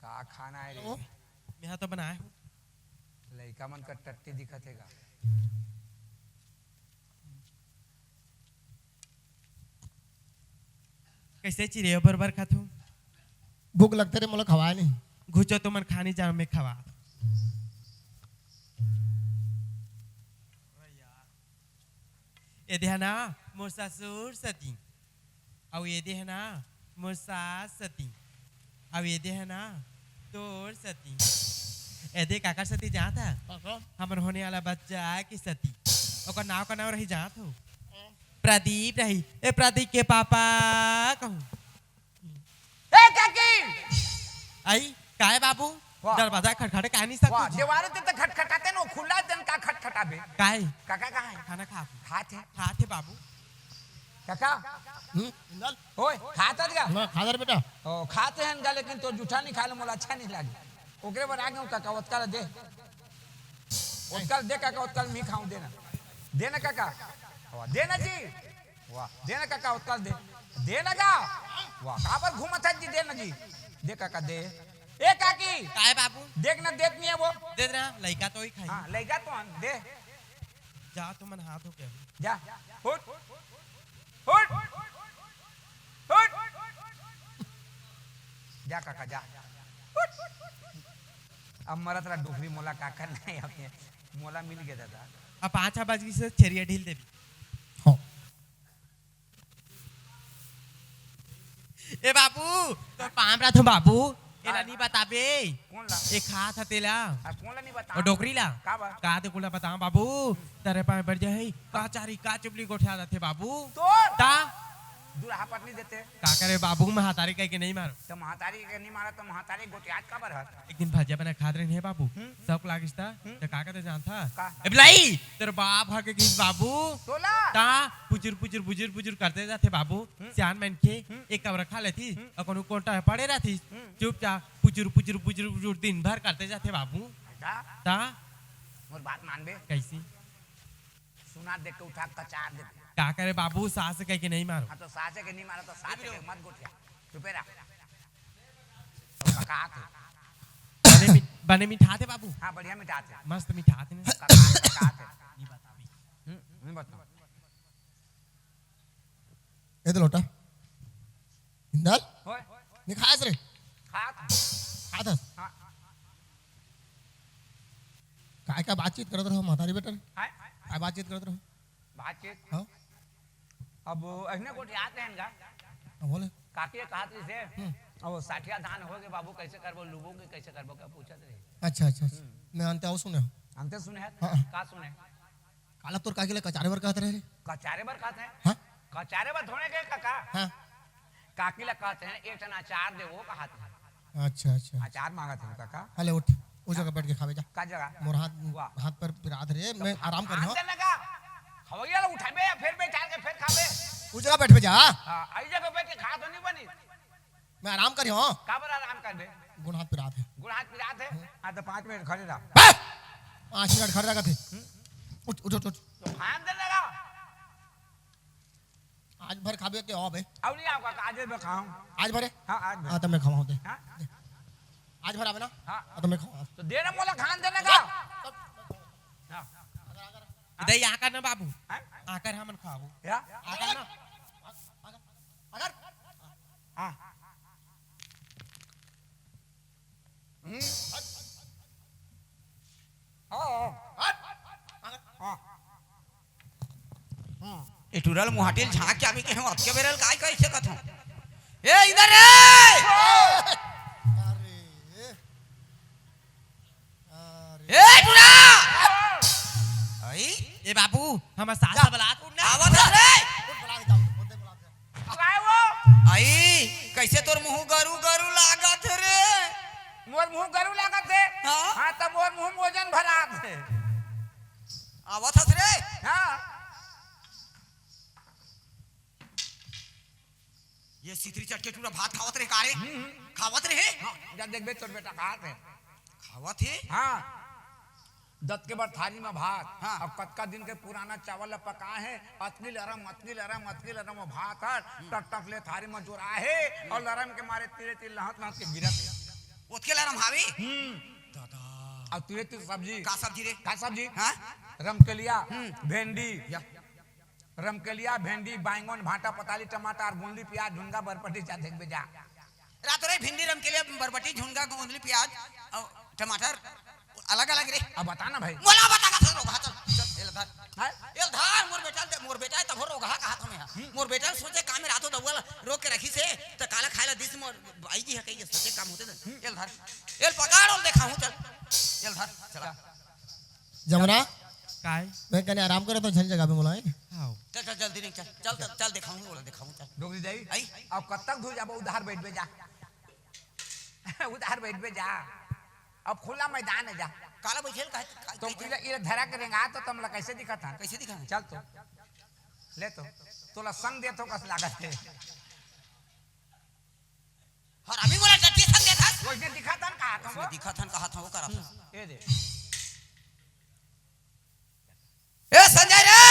का खाना हे रे? ओ, मेहा तो बनाए हूँ। लइका मन का टट्टी दिखत हे का? कैसे चिरे बरोबर खाथू? भूख लगथे रे, मोला खवाए नहीं। घुचो तुमन खानी जा, मैं खवा। ये देहा ना मोर ससुर सती, अउ ये देहा ना मोर सास सती, अउ ये देहा ना तोर सती। ए दे काकर सती जात हा? काकर? हमर होने वाला बच्चा के सती। ओकर नाव का नाव रही जात हो? प्रदीप रही। ए प्रदीप के पापा कहूँ। ए काकी! आई, काय बाबू? वाह। दरवाजा खटखटे काय नहीं सकत वाह, हो? देवारे ते तो खटखटाते न, खुला तन का खटखटाबे? काय? काका कहाँ है? खाना खा। खात है। खात है बाबू। काका? हम्म? ओए, खात है का? ना, खा दर बेटा। ओ, खाते हैं का, लेकिन तो जूठा नहीं खा ले, मोला अच्छा नहीं लागे। ओकरे बर आ गए काका, ओतका दे। ओतका दे काका, ओतका मैं खाऊं, देना। देना काका। वाह, देना जी। वाह, देना काका, ओतका दे। देना का? वाह, काबर घूमत है जी, देना जी। दे काका, दे। ए काकी। काय बाबू? देख ना, देत नहीं है वो। दे ना, लइका तो ही खाई। हाँ, लइका तो हम, दे। जा, तुमन हाथ हो गया। जा, उठ। उठ। उठ। जा काका, जा। उठ। अब मरत रहा डुकरी, मोला का करना है अपने, मोला मिल गया दादा। अब पाँच बज गई से छेरिया ढील देबी। हाँ। ए बाबू, तो पाम रहा था बाबू, एला हाँ। नहीं बताबे। कौन ला? ए खा था तेला। हाँ, कौन ला नहीं बता? ओ डोकरी ला। का बा? का ते कोला बताओ बाबू, तेरे पाए बढ़ जाए, का चारी, का चुपली गोठिया जाथे बाबू। तोर? ता? दुराहा पटनी देते। का करे बाबू, महतारी कहिके नहीं मारो। त महतारी कहिके नहीं मारो, त महतारी गोठियात काबर हस? एक दिन भजिया बना खात रहिन हे बाबू, हम्म। सौक लागिस त, हम्म। त का कहते जानथा? का? ए बिलाई, तोर बाप ह के किस बाबू? तोला? ता पुचुर पुचुर बुजुर बुजुर करते जाथे बाबू। हम्म। सियान मन के हम्म। एक कमरा खा लेथिस, हम्म। अउ कोनो कोंटा में पड़े रहथिस। हम्म। चुपचाप पुचुर पुचुर बुजुर बुजुर दिन भर करते जाथे बाबू। ता? ता? मोर बात मानबे? कैसी? सुना देख के उठा कचार देबे। का करे बाबू, सास कहिके नहीं मारो। हाँ, त सास के नहीं मारो, त सास के मत गोठिया। चुपे रह। तो ककात हे। बने मि-, बने मिठात हे बाबू। हाँ, बढ़िया मिठात हे। मस्त मिठात हे ना। ककात, ककात हे। नहीं बताबे। हम्म, नहीं बताओ। ए दे लोटा। हिंदल? होय। नहीं खास रे। खात। खात हस? हाँ। काय का बातचीत करत रहो, महतारी बेटा? हाय। काय बातचीत करत रहो? बातचीत? हाँ। अब अहिने गोठियात रहेन गा। हाँ, बोले। काकी कहत रहिसे, हम्म। अब साठिया धान होगे बाबू, कैसे करबो, लुबो के कैसे करबो, का पूछत रही। अच्छा, अच्छा, अच्छा। हम्म। मैं अंते अउ सुने हँव। अंते सुने हस? हाँ। का सुने? काला तोर काकी ला कचारे बर कहत रहे रे? कचारे बर कहत हे? हाँ? कचारे बर थोड़े के कका। हाँ। काकी ला कहत हे, एक ठन अचार दे, वो कहत हे। अच्छा, अच्छा। अचार मांगत हे कका। अले उठ, उस जगह बैठ के खाबे जा। का जगह? मोर हाथ, वाह। हाथ पर पिरात रे, तो मैं आराम कर हाथ लूँ। देने का? खवैया ला उठाबे, फिर बैठाल के, फिर खाबे। उस जगह बैठबे जा। हाँ, आई जगह बैठ के खा तो नहीं बनी। मैं आराम करिहौं। काबर आराम करबे? गोड़ हाथ पिरात हे। गोड़ हाथ पिरात हे? हम्म। हाँ, तो पाँच मिनट खड़े रह। बस! पाँच मिनट खड़े रह कथे। हम्म। उठ, उठ, उठ, उठ। तो खान दे लगा। आज भर खाबे के हो बे? अब नहीं आओगा, आज भर खाऊं। आज भरे? हाँ, आज भर। हाँ, तो मैं खवाऊं दे। हाँ? आज भर आबे ना? हाँ। हाँ, तो मैं खवाऊं। तो दे ना मोला खान देने का। हाँ। इधर ही आकर ना बाबू। हाँ? आकर हमन खाबो। या? आकर ना। अगर हाँ। हम्म। हाँ, हाँ। हाँ। हाँ। ए टुरा ल मुहाटी ल झांक के आबे के हम अतके बेरा ल काय कहि सकत हंव? ए, इधर रे! अरे। अरे। ए, टुरा! अई? ए बाबू, हमर सास ला बलात हस ना। आवत हस रे। उठ, बला के जाओ, उठ, उठ, बला के। काय वो? अई, कैसे तोर मुंह गरू गरू लागत हे रे? मोर मुंह गरू लागत हे? हाँ? हाँ, त मोर मुंह मोजन भरात हे। आवत हस रे? हाँ। ये सितरी चट के टूरा भात खावत रहे का रे? हम्म, हम्म। खावत रहे? हाँ, जा देखबे तोर बेटा खात हे। खावत हे? हाँ। दत के बर थारी में भात। हाँ। अब कतका दिन के पुराना चावल ला पकाए हे, अतनी लरम, अतनी लरम, अतनी लरम वो भात हर हम्म। टक टक ले थारी में जोराए हे हम्म। अउ लरम के मारे तीरे तीर लहत लहत के गिरत हे। ओतके लरम हावे? हम्म। दादा। अब तीरे तीर सब्जी। का सब्जी रे? का सब्जी? हाँ? रमकेलिया, हम्म। भेंडी। या। रमकेलिया, भेंडी, बैंगन, भांटा, पताली, टमाटर, गोंदली, प्याज, झुनगा, बरबटी, जा देखबे जा। रात रे भिंडी, रमकेलिया, बरबटी, झुनगा, गोंदली, प्याज, अउ टमाटर, अलग-अलग रे। अब बता ना भाई। मोला बता का था रोगहा, चल, चल, एला धर। हैं? एला धर, मोर बेटा ल दे, मोर बेटा हे तभो रोगहा कहात हंव मैं हा। हम्म। मोर बेटा ल सोचे काम में रातो दउवा ल रोक के रखिस हे, त काला खाए ला दिस मोर बाई जी हे कहिके सोचे काम होथे त। हम्म। एला धर। एला पकड़ अउ देखाहूं, चल। एला धर, चला। जमना? काय? मैं कने आराम करत हंव, झन जगाबे मोला, हैं? हाव। चल, चल, जल्दी नहीं, चल, चल, चल, चल, देखाहूं, ओला देखाहूं, चल। डोकरी दाई, आई? अब कब तक धुर जाबो, उधार बैठबे जा। उधार बैठबे जा। अब खुला मैदान हे जा। काला बैठे ल काहे, का-, तो कैसे? इला, इला धरा के रेंगा तो तुमला कैसे दिखत हे? कैसे दिखत हे? चल तो। ले तो। तोला संग देथों कस लागत हे। हरामी मोला टट्टी संग देथस। वइसने दिखत हन कहात हंव। वइसने दिखत हन कहात हंव, वो करत हंव। ए दे। ए संजय रे!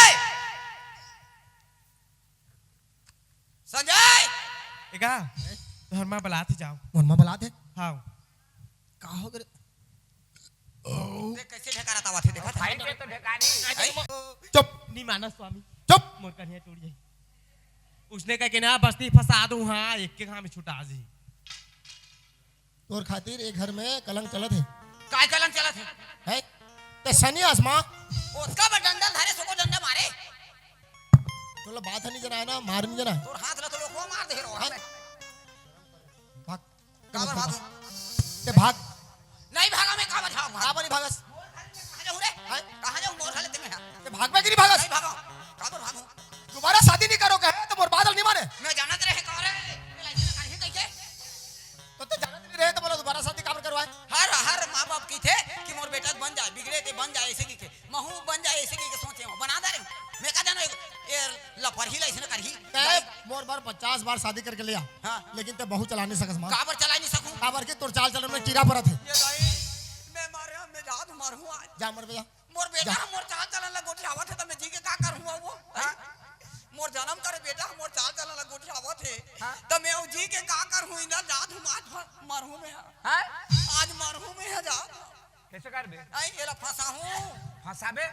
संजय! ए गा, तोर माँ बलात हे, जाव। मोर माँ बलात हे? हाव। का होगे रे? ते कैसे ढेकारत आवत हे, देखत हे? भाई के तो ढेकानी। आई? चुप। नी मानस स्वामी। चुप। मोर कन्हैया टूट जाही। उसने कहिके ना बस्ती फंसा दूं, हाँ, एक के घाम छुटा जी। तोर खातिर ए घर में कलंक चलत हे। काय कलंक चलत हे? हैं? ते सनी अस माँ। ओतका बड़ डंडा ल धरे, सको डंडा मारे। तोला बात ह नहीं जना हे ना, मार नहीं जना हे। तोर हाथ ल तो लोग मार दे रो। हैं? भाग। काबर भागहूं? ते भाग। नहीं भागंव मैं, काबर भागहूं? काबर नहीं भागस? कहां जाहूं रे? हैं? कहां जाहूं मोर हालत में? ते भागबे कि नहीं भागस? नहीं भागंव। काबर भागहूं? दोबारा शादी नहीं करो कहे तो मोर बात ल नहीं माने। मैं जानत रहे का रे, मैं लाइसेंस काढ़ी कइसे? तो ते जानत नहीं रहे तो बोला दोबारा शादी काबर करवाए? हर, हर माँ बाप कहिथे कि मोर बेटा बन जाए, बिगड़े ते बन जाए, ऐसे कहिथे। महू बन जाए, ऐसे कहिके सोचे हूँ, बना दे रहे हूँ। मैं का जानो, एक, ये लपरही लाइसेंस काढ़ी। ते मोर बर पचास बार शादी करके ले आ, हाँ। लेकिन ते बहू चला नहीं सकस माँ। काबर चला नहीं सकूँ? काबर के तोर चाल चलन में कीड़ा परत हे। ये दाई, मैं मारे, मैं जात मारू आज। जा मर बे जा। मोर बेटा जा। मोर चाल चलन ला गोठियावत हे, त मैं जी के का करहूँ वो? हाँ? मोर जन्म करे बेटा मोर चाल चलन ला गोठियावत हे, हाँ? त मैं अउ जी के का करहूँ? इंदर जात हूँ, आज मर-, मरहूँ मैं हा। हाँ? आज मरहूँ मैं हा, जात हूँ। कैसे करबे? आई, एला फंसाहूँ। फंसाबे?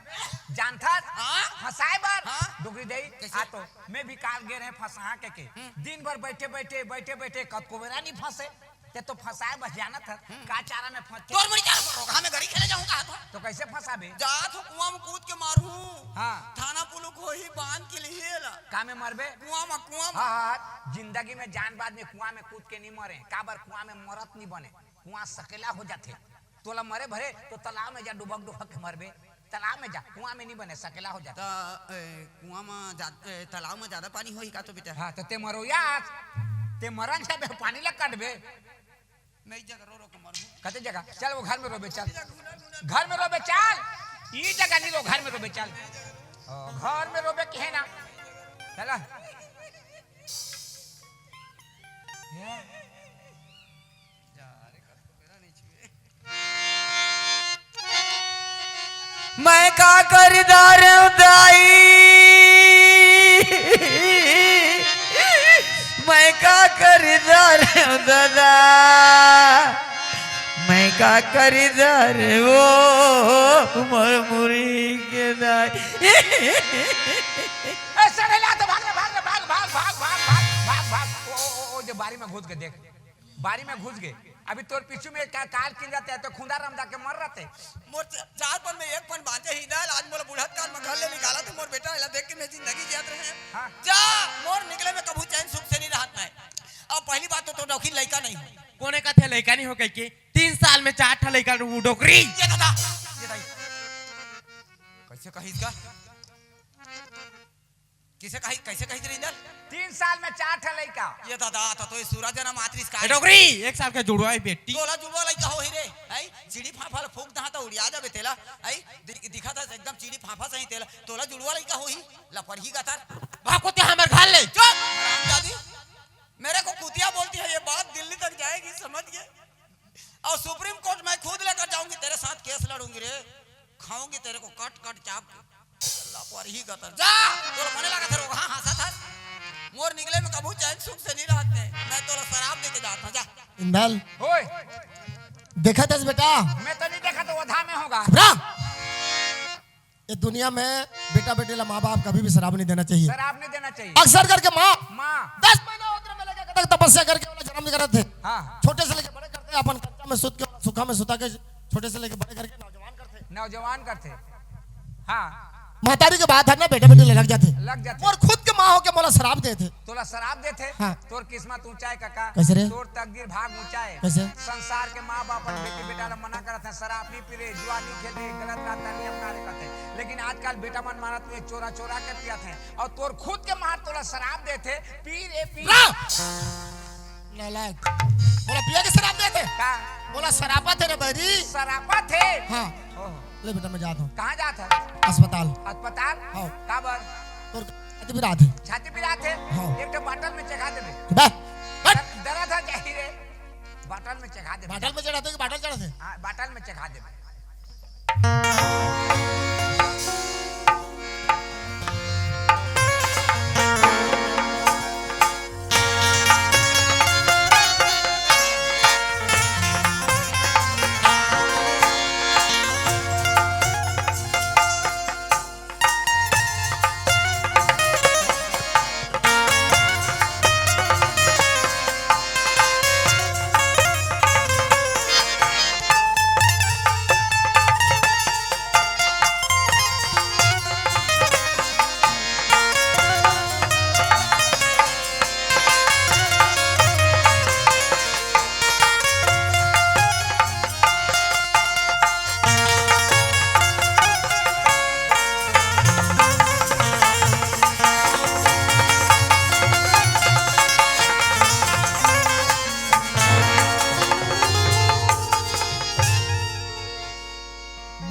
जानथस? हाँ? फंसाए बर? हाँ? डोकरी दई, कैसे? आ तो, मैं भी काल गे रहे फंसा के, के। हम्म। दिन भर बैठे, बैठे, बैठे, बैठे, कतको बेरा नहीं फंसे। ते तो फंसाए बस जानत हस, हम्म। का चारा में फंस के तोर मुड़ी चारा पर रोगहा में गड़ी खेले जाहूँ का तो? तो कैसे फंसाबे? जात हूँ कुआं में कूद के मारहूँ। हाँ। थाना पुलिस होही बांध के लिए ला। का में मरबे? कुआं में, कुआं में। हाँ, हाँ, हाँ। जिंदगी में जान बाद में कुआं में कूद के नहीं मरे। काबर कुआं में मरत नहीं बने। कुआं सकेला हो जाथे। तोला मरे भरे तो तालाब में जा डुबक डुबक के मरबे। तालाब में जा, कुआं में नहीं बने, सकेला हो जाथे। त, ए, कुआं में जा-, ए, तालाब में ज्यादा पानी होही का तो बेटा? हाँ, तो ते मरो यार, ते मरन जाबे, पानी ला काटबे। मैं इस जगह रो रो के मरहूँ। कते जगह? चल वो घर में रोबे, चल। घर में रोबे, चल। ई जगह नहीं रो, घर में रोबे, चल। ओ, घर में रोबे के है ना? चला। मैं का करी दारेंव दाई, मैं का करी दारेंव दादा, मैं का करी दारेंव ओ मोर मुरी के दाई। ए, सड़े ला तो भाग रे, भाग रे, भाग, भाग। ओ, ओ, ओ, ओ, जो बारी में घुस के देख। बारी में घुस गे। अभी तोर पीछू में का-, काल किंजरत हे, तो खुंदा रमदा के मर रहते। मोर च-, चार पन में एक पन बांचे ही ना, आज मोला बुढ़त काल में घर ले निकालत हे, मोर बेटा एला देख के मैं जिंदगी जियत रहे। हाँ। जा, मोर निकले में कभू चैन सुख से नहीं रहत मैं। अब पहली बात तो तोर डौकी लइका नहीं हो। कोने कथे लइका नहीं हो कहिके? तीन साल में चार ठा लइका, वो डोकरी। ये दादा, ये दाई। कैसे कहिस का? किसे कही, कैसे कही तेरे इंदर? तीन साल में चार ठा लइका। ये दादा, त तो ये सूरज ना मातरिस का। ए डोकरी, एक साल के जुड़वा हे बेटी। तोला जुड़वा लइका होही रे, हैं? चिड़ी फाफा ल फूंक दहा त उड़िया जाबे तेला, हैं? दि-, दिखत हे एकदम चिड़ी फाफा सही तेला। तोला जुड़वा लइका होही, लपरही गतर। भाग को ते हमर घर ले। चुप, हरामजादी। मेरे को कुतिया बोलती है, ये बात दिल्ली तक जाएगी, समझ गए? और सुप्रीम कोर्ट मैं खुद लेकर जाऊंगी, तेरे साथ केस लड़ूंगी रे, खाऊंगी तेरे को कट कट चाप के। अल्लाह पर ही गतर। जा, तोला मने लागत हे रोगहा हंसत हस। मोर निकले में कभू चैन सुख से नहीं रहत हे। मैं तोला शराब दे के जात हूँ, जा। इंदल, ओए, देखत हस बेटा? मैं तो नहीं देखा, तो ओधा में होगा। घबरा। ये दुनिया में बेटा बेटी ला माँ बाप कभी भी शराब नहीं देना चाहिए। शराब नहीं देना चाहिए। अक्सर करके माँ माँ। दस महीना उम्र में लेके कतक तपस्या करके ओला जन्म करत हे। हाँ। छोटे से लेके बड़े करथे, अपन कच्चा में सुत के, सुखा में सुता के छोटे से लेके बड़े करके नौजवान करथे। नौजवान करथे। हाँ। महतारी के बात हे ना, बेटा बेटी ले लग जाथे। लग जाथे। मोर खुद के माँ होके मोला शराब देथे। तोला शराब देथे? हाँ। तोर किस्मत ऊंचा हे काका। कैसे रे? तोर तकदीर भाग ऊंचा हे। कैसे? संसार के माँ बाप अपन बेटी बेटा ला मना करत हे, शराब नहीं पी रे, जुआ नहीं खेल रे, गलत रास्ता नहीं अपना रे कहत हे। लेकिन आजकल बेटा मन मानत नहीं, चोरा चोरा के पियत हे। और तोर खुद के माँ तोला शराब देथे, पी रे पी। रा! नालायक। मोला पिया के शराब देथे? का? मोला सरापत हे रे बैरी। सरापत हे? हाँ। ओहो। ले बेटा, मैं जात हूँ। कहाँ जात हे? अस्पताल। अस्पताल? हाँ। काबर? तोर छाती पिरात हे। छाती पिरात हे? हाँ। एक ठो बाटल में चघा देबे। बे, हट। दर्द हो जाही रे। बाटल में चघा देबे। बाटल में चढ़ाते कि बाटल चढ़ाते? हाँ, बाटल में चघा देबे।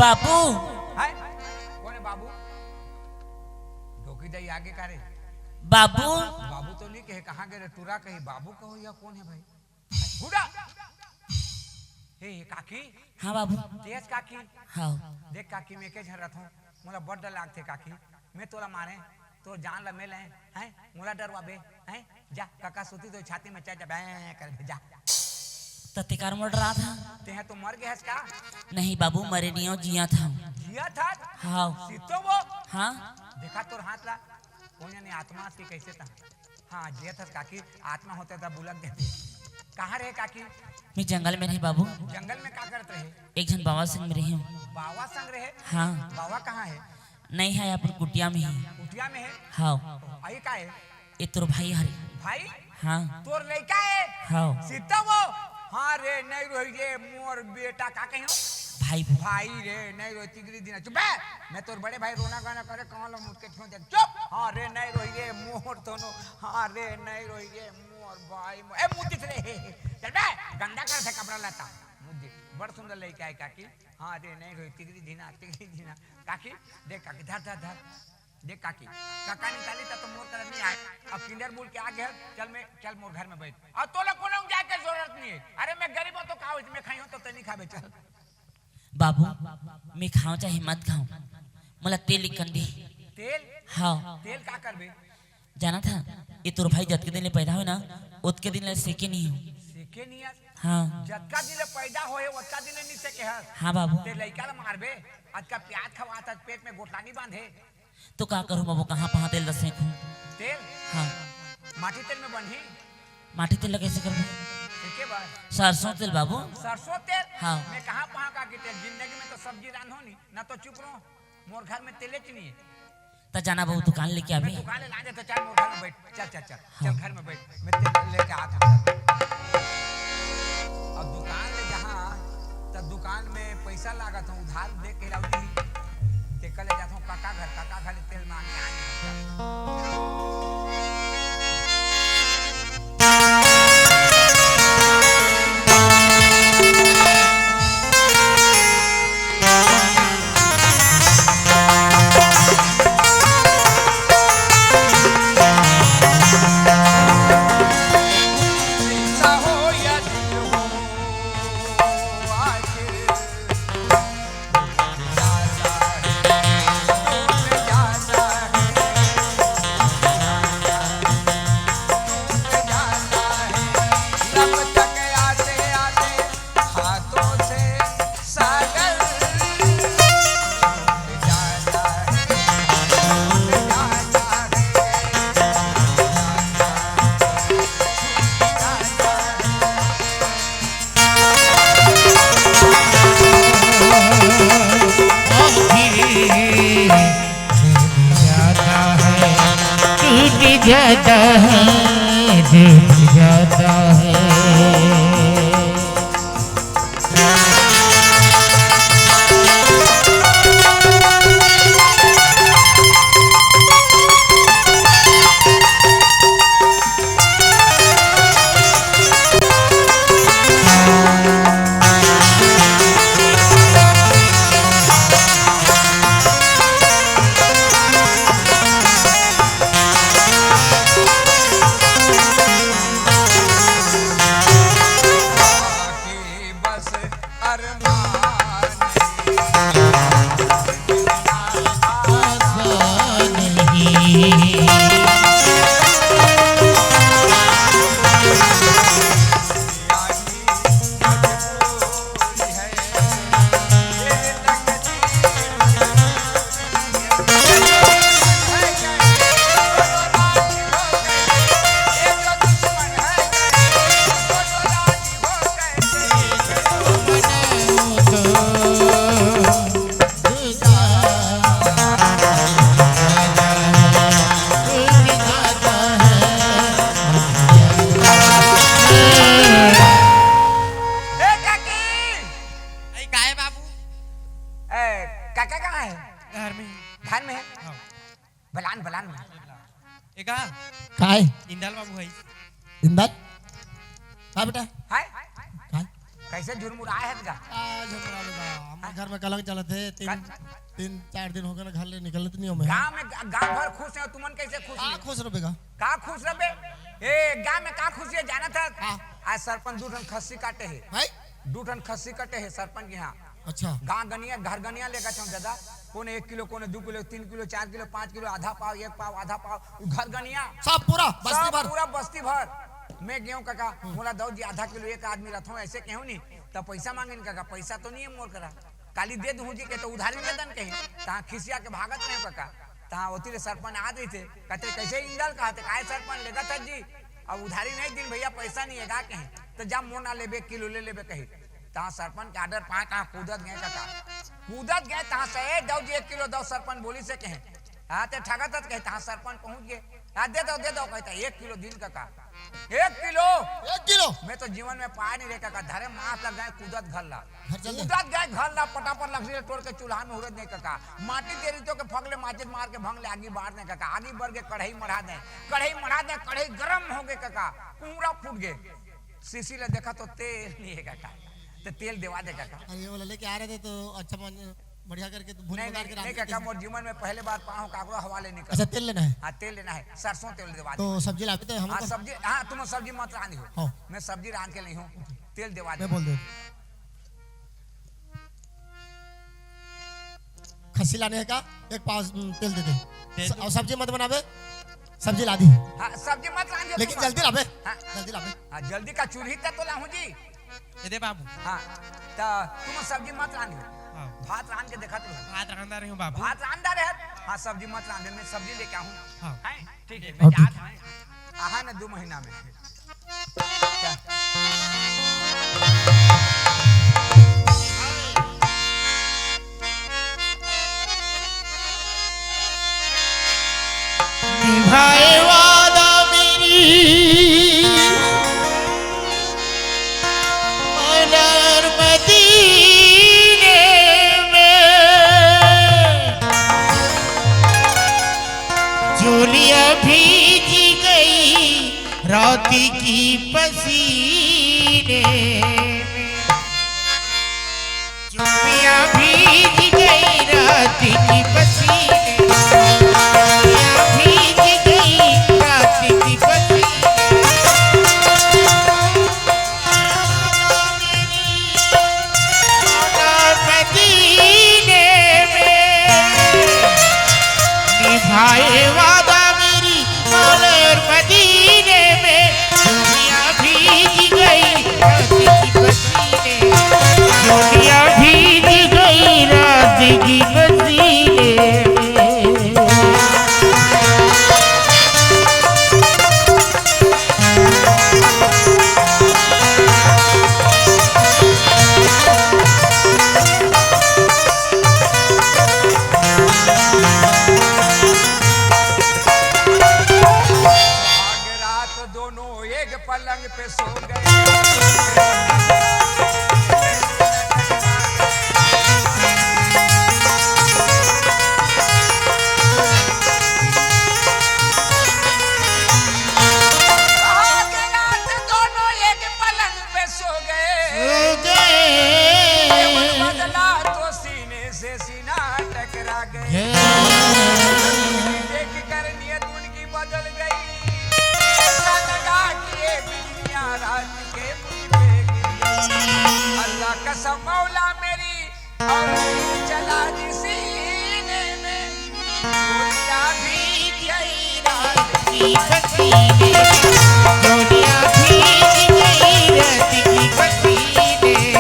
बाबू। है? कोन हे बाबू? डोकी दई आगे का रे? बाबू। बाबू तो नहीं कहे, कहाँ गे रे टूरा? कही बाबू कहो या कोन हे भाई? बूढ़ा। हे, हे काकी। हाँ बाबू। तेज काकी। हाँ। देख काकी, मैं के झन रथों, मोला बड़ डर लागथे काकी। मैं तोला मारे, तोर जान ला मैं ले, हैं? मोला डरवाबे, हैं? जा, काका सुती तो छाती में चढ़ जा, बैं कर दे, जा। त तेकर मोर डरात हा। तेहा तो मर गे हस का? नहीं बाबू, मरे नहीं हो, जियत हा। जियत हा? हाँ। सीतो वो? हाँ। देखा तोर हाथ ला, कोन जाने आत्मा के कैसे था। हाँ, जियत हस काकी, आत्मा होते त बुलक देते। कहाँ रहे काकी? मैं जंगल में रहे बाबू। जंगल में का करत रहे? एक झन बाबा संग में रहे हूँ। बाबा संग रहे? हाँ। बाबा कहाँ है? नहीं है, अपन कुटिया में ही। कुटिया में है? हाँ। आई का है? ये तोर भाई हरे। भाई? हाँ। तोर लइका है? हाँ। सीता वो? हाँ रे, नहीं रोही रे, मोर बेटा, का कहियो? भाई। भाई रे, नहीं रोही, तिगरी दिना। चुप बे! मैं तोर बड़े भाई रोना गाना करे, कहाँ लो मुझके ठों दे। चुप! हाँ रे, नहीं रोही रे, मोर दोनों। हाँ रे, नहीं रोही रे, मोर भाई, मोर, ए, मुद्दी से रे, हे, हे। चल बे, गंदा कर थे कपड़ा लता। मुद्दी, बड़ सुंदर लइका है काकी। हाँ रे, नहीं रोही, तिगरी दिना, तिगरी दिना। काकी, देख काकी, धर, धर, धर। देख काकी, काका निकाली त तो मोर करा नहीं आए। अब किंडर बोल के आ गया, चल मैं, चल मोर घर में बैठ। और तोला कोनो जाए के जरूरत नहीं है। अरे मैं गरीब हूँ तो का होइस, मैं खाई हूँ तो तै नहीं खाबे, चल। बाबू, मैं खाऊं चाहे मत खाऊं, मोला तेल लिखन दे। तेल? हाँ। तेल का करबे? जाना था, ये तोर भाई जतके दिन ले पैदा होय ना, उतके दिन ले सेके नहीं हो। सेके नहीं हस? हाँ। जतका दिन ले पैदा होय, उतका दिन ले नहीं सेके हस? हाँ बाबू। ते लइका ला मारबे, अतका प्याज खवात हस, पेट में गोठला नहीं बांधे। तो का करूं बाबू, कहाँ पहाँ तेल ला सेकूं? तेल? हाँ। माटी तेल में बनही? माटी तेल ला कैसे करबो? एके बार। सरसों तेल बाबू। सरसों तेल? हाँ। मैं कहाँ पहाँ का के तेल, जिंदगी में तो सब्जी रांधो नहीं, ना तो चुप रहो। मोर घर में तेले च नहीं है। त जाना बाबू, दुकान लेके आबे। मैं दुकान ले ला दे, तो चल मोर घर में बैठ। चल, चल, चल। हाँ। चल घर में बैठ। मैं तेल लेके आता हूँ। अब दुकान ले जहाँ, त दुकान में पैसा लागत हूँ, उधार दे के लाऊ जी। तेकर ले जात हूँ काका घर, काका घर ले तेल मांग के आ जाऊँ। टूट जाता है, टूट जाता है। ए, काकी! ए, का हे बाबू? ए, काका कहाँ हे? घर में। घर में हे? हाँ। बलान, बलान में। ए का? काय? इंदल बाबू हे। इंदल? का बेटा? हाय? काय? कैसे झुरमुराए हे गा? आ, झुरमुरा लो बा। घर में कलंक चलत हे, तीन, का? तीन चार दिन हो गए ना, घर ले निकलत नहीं हो मैं। गांव में ग-, गांव भर खुश हे, तुमन कैसे खुश का नहीं? खुश रहे बेगा? का खुश रहे? ए, गांव में का खुशी हे जानत हस? हाँ। आज सरपंच दू ठन खस्सी काटे हे। भाई? दू ठन खस्सी कटे हे सरपंच के यहाँ। अच्छा। गांव गनिया, घर गनिया लेकर छो दादा, कोने एक किलो, कोने दू किलो, तीन किलो, चार किलो, पाँच किलो, आधा पाव, एक पाव, आधा पाव, घर गनिया। सब पूरा बस्ती सब भर? पूरा बस्ती भर। मैं गेहूं काका, मोला दऊ जी आधा किलो, एक आदमी रथों, ऐसे कहूं नहीं, तब पैसा मांगे नहीं काका, पैसा तो नहीं है मोर करा, काली दे दूं जी के तो उधारी दे दन कहीं, तहाँ खिसिया के भागत नहीं काका, तहाँ ओती ले सरपंच आ रही थे, कहते कैसे इंदल कहते, काय सरपंच लेगा था जी, अब उधारी नहीं दिन भैया, पैसा नहीं है गा कहीं, तो जा मोना लेबे, किलो ले लेबे कहीं। तहाँ सरपंच के आर्डर पाए, कहाँ कूदत गए काका, कूदत गए तहाँ से, "ए, दऊ जी एक किलो दऊ," सरपंच बोली से कहे, हाँ, ते ठगत हत कहे, तहाँ सरपंच पहुंच गए, "हाँ, दे दो, दे दो," कहता, "एक किलो दिन काका, एक किलो।" एक किलो? मैं तो जीवन में पाए नहीं रहे काका, धरे मास लग गए, कूदत घर ला, घर चल दे। कूदत गए घर ला, पटापट लकड़ी ले तोड़ के चूल्हा में हुरत नहीं काका, माटी तेरी तो के फगले माचिस मार के भंग ले आगी बार दे काका, आगी बर के कढ़ाई मढ़ा दे, कढ़ाई मढ़ा दे, कढ़ाई गरम हो गए काका, पूरा फूट गए। शीशी ले देखा तो तेल नहीं है काका, तो तेल देवा दे काका। अरे, ये वाला लेके आ रहे थे तो अच्छा मन, बढ़िया करके तो भून नहीं, पका नहीं, के नहीं रख काका, देते। मोर जीवन में पहले बार पाऊँ काकरो हवाले नहीं कर। अच्छा, तेल लेना है? हाँ, तेल लेना है, सरसों तेल देवा दे। तो सब्जी लाते थे हम हाँ, तो। सब्जी, हाँ, तुम सब्जी मत रांधी हो। हाँ। मैं सब्जी रांध के नहीं हूँ, तेल देवा दे। मैं बोल दे। खस्सी लाने का एक पाव, हम्म, तेल दे दे। तेल स-, दे। और सब्जी मत बनावे, सब्जी ला दी। हाँ, सब्जी मत लांगे लेकिन तुम। जल्दी लावे। हाँ। जल्दी लावे। हाँ, जल्दी का चूल्ही तक तो लाहूं जी। ये दे बाबू। हाँ, तो तुम सब्जी मत लांगे। हाँ। भात रांध के देखा तुम। भात रांधा रहे हूँ बाबू। भात रांधा रहे। हाँ, सब्जी मत लांगे, मैं सब्जी लेके आऊँ। हाँ। हैं? ठीक है, हाँ, मैं ठीक। जात हूँ। आहा ना दो महीना में। निभाए वादा मेरी मलर मदीने में, चोलिया भीज गई रात की पसीने में, चुम्मिया भीज गई रात की पसीने में, चुम्मिया भीज गई रात की पसीने में। मदीने में निभाए वादा मेरी मलर मदीने में, चुम्मिया भीज गई रात की पसीने, चोलिया भीज गई रात की पसीने। रात दोनों एक पलंग पे सो गए। आज रात दोनों एक पलंग पे सो गए। सो गए। बदला तो सीने से सीना टकरा गए। गए। देख कर नियत उनकी बदल गई। ऐसा लगा कि ये बिजलियां रात के मुझ पे गिर गई। अल्लाह कसम मौला मेरी, और चला जी सीने में। दुनिया भी गई रात की बस्ती में। दुनिया भी गई रात की बस्ती में।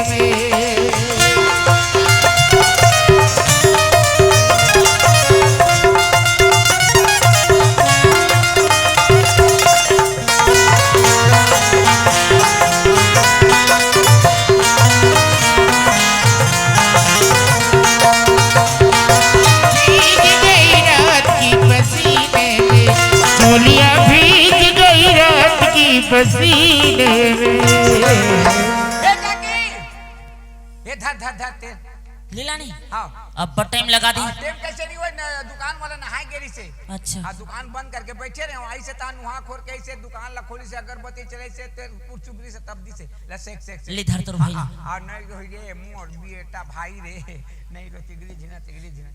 भीग गई रात की पसीने में, चोलियां भीग गई रात की पसीने में। ए काकी, ए धर, धर, धर, तेल। लीला नहीं? हाँ। अब टाइम लगा दी। हाँ, टाइम कैसे नहीं हुआ, न, दुकान दुकान वाला नहाए गे रहिसे। अच्छा। हाँ, दुकान बंद करके बैठे रहे, आई से तहां नुहा खोर के ऐसे दुकान ला खोली से, अगरबत्ती चले से, तेल पुरचुबरी से तब दी से, ला सेक, सेक, सेक। ले धर तोर भाई ला। हाँ, नहीं रोही रे, मोर बेटा भाई रे, नहीं रो तिगड़ी झिना, तिगड़ी झिना।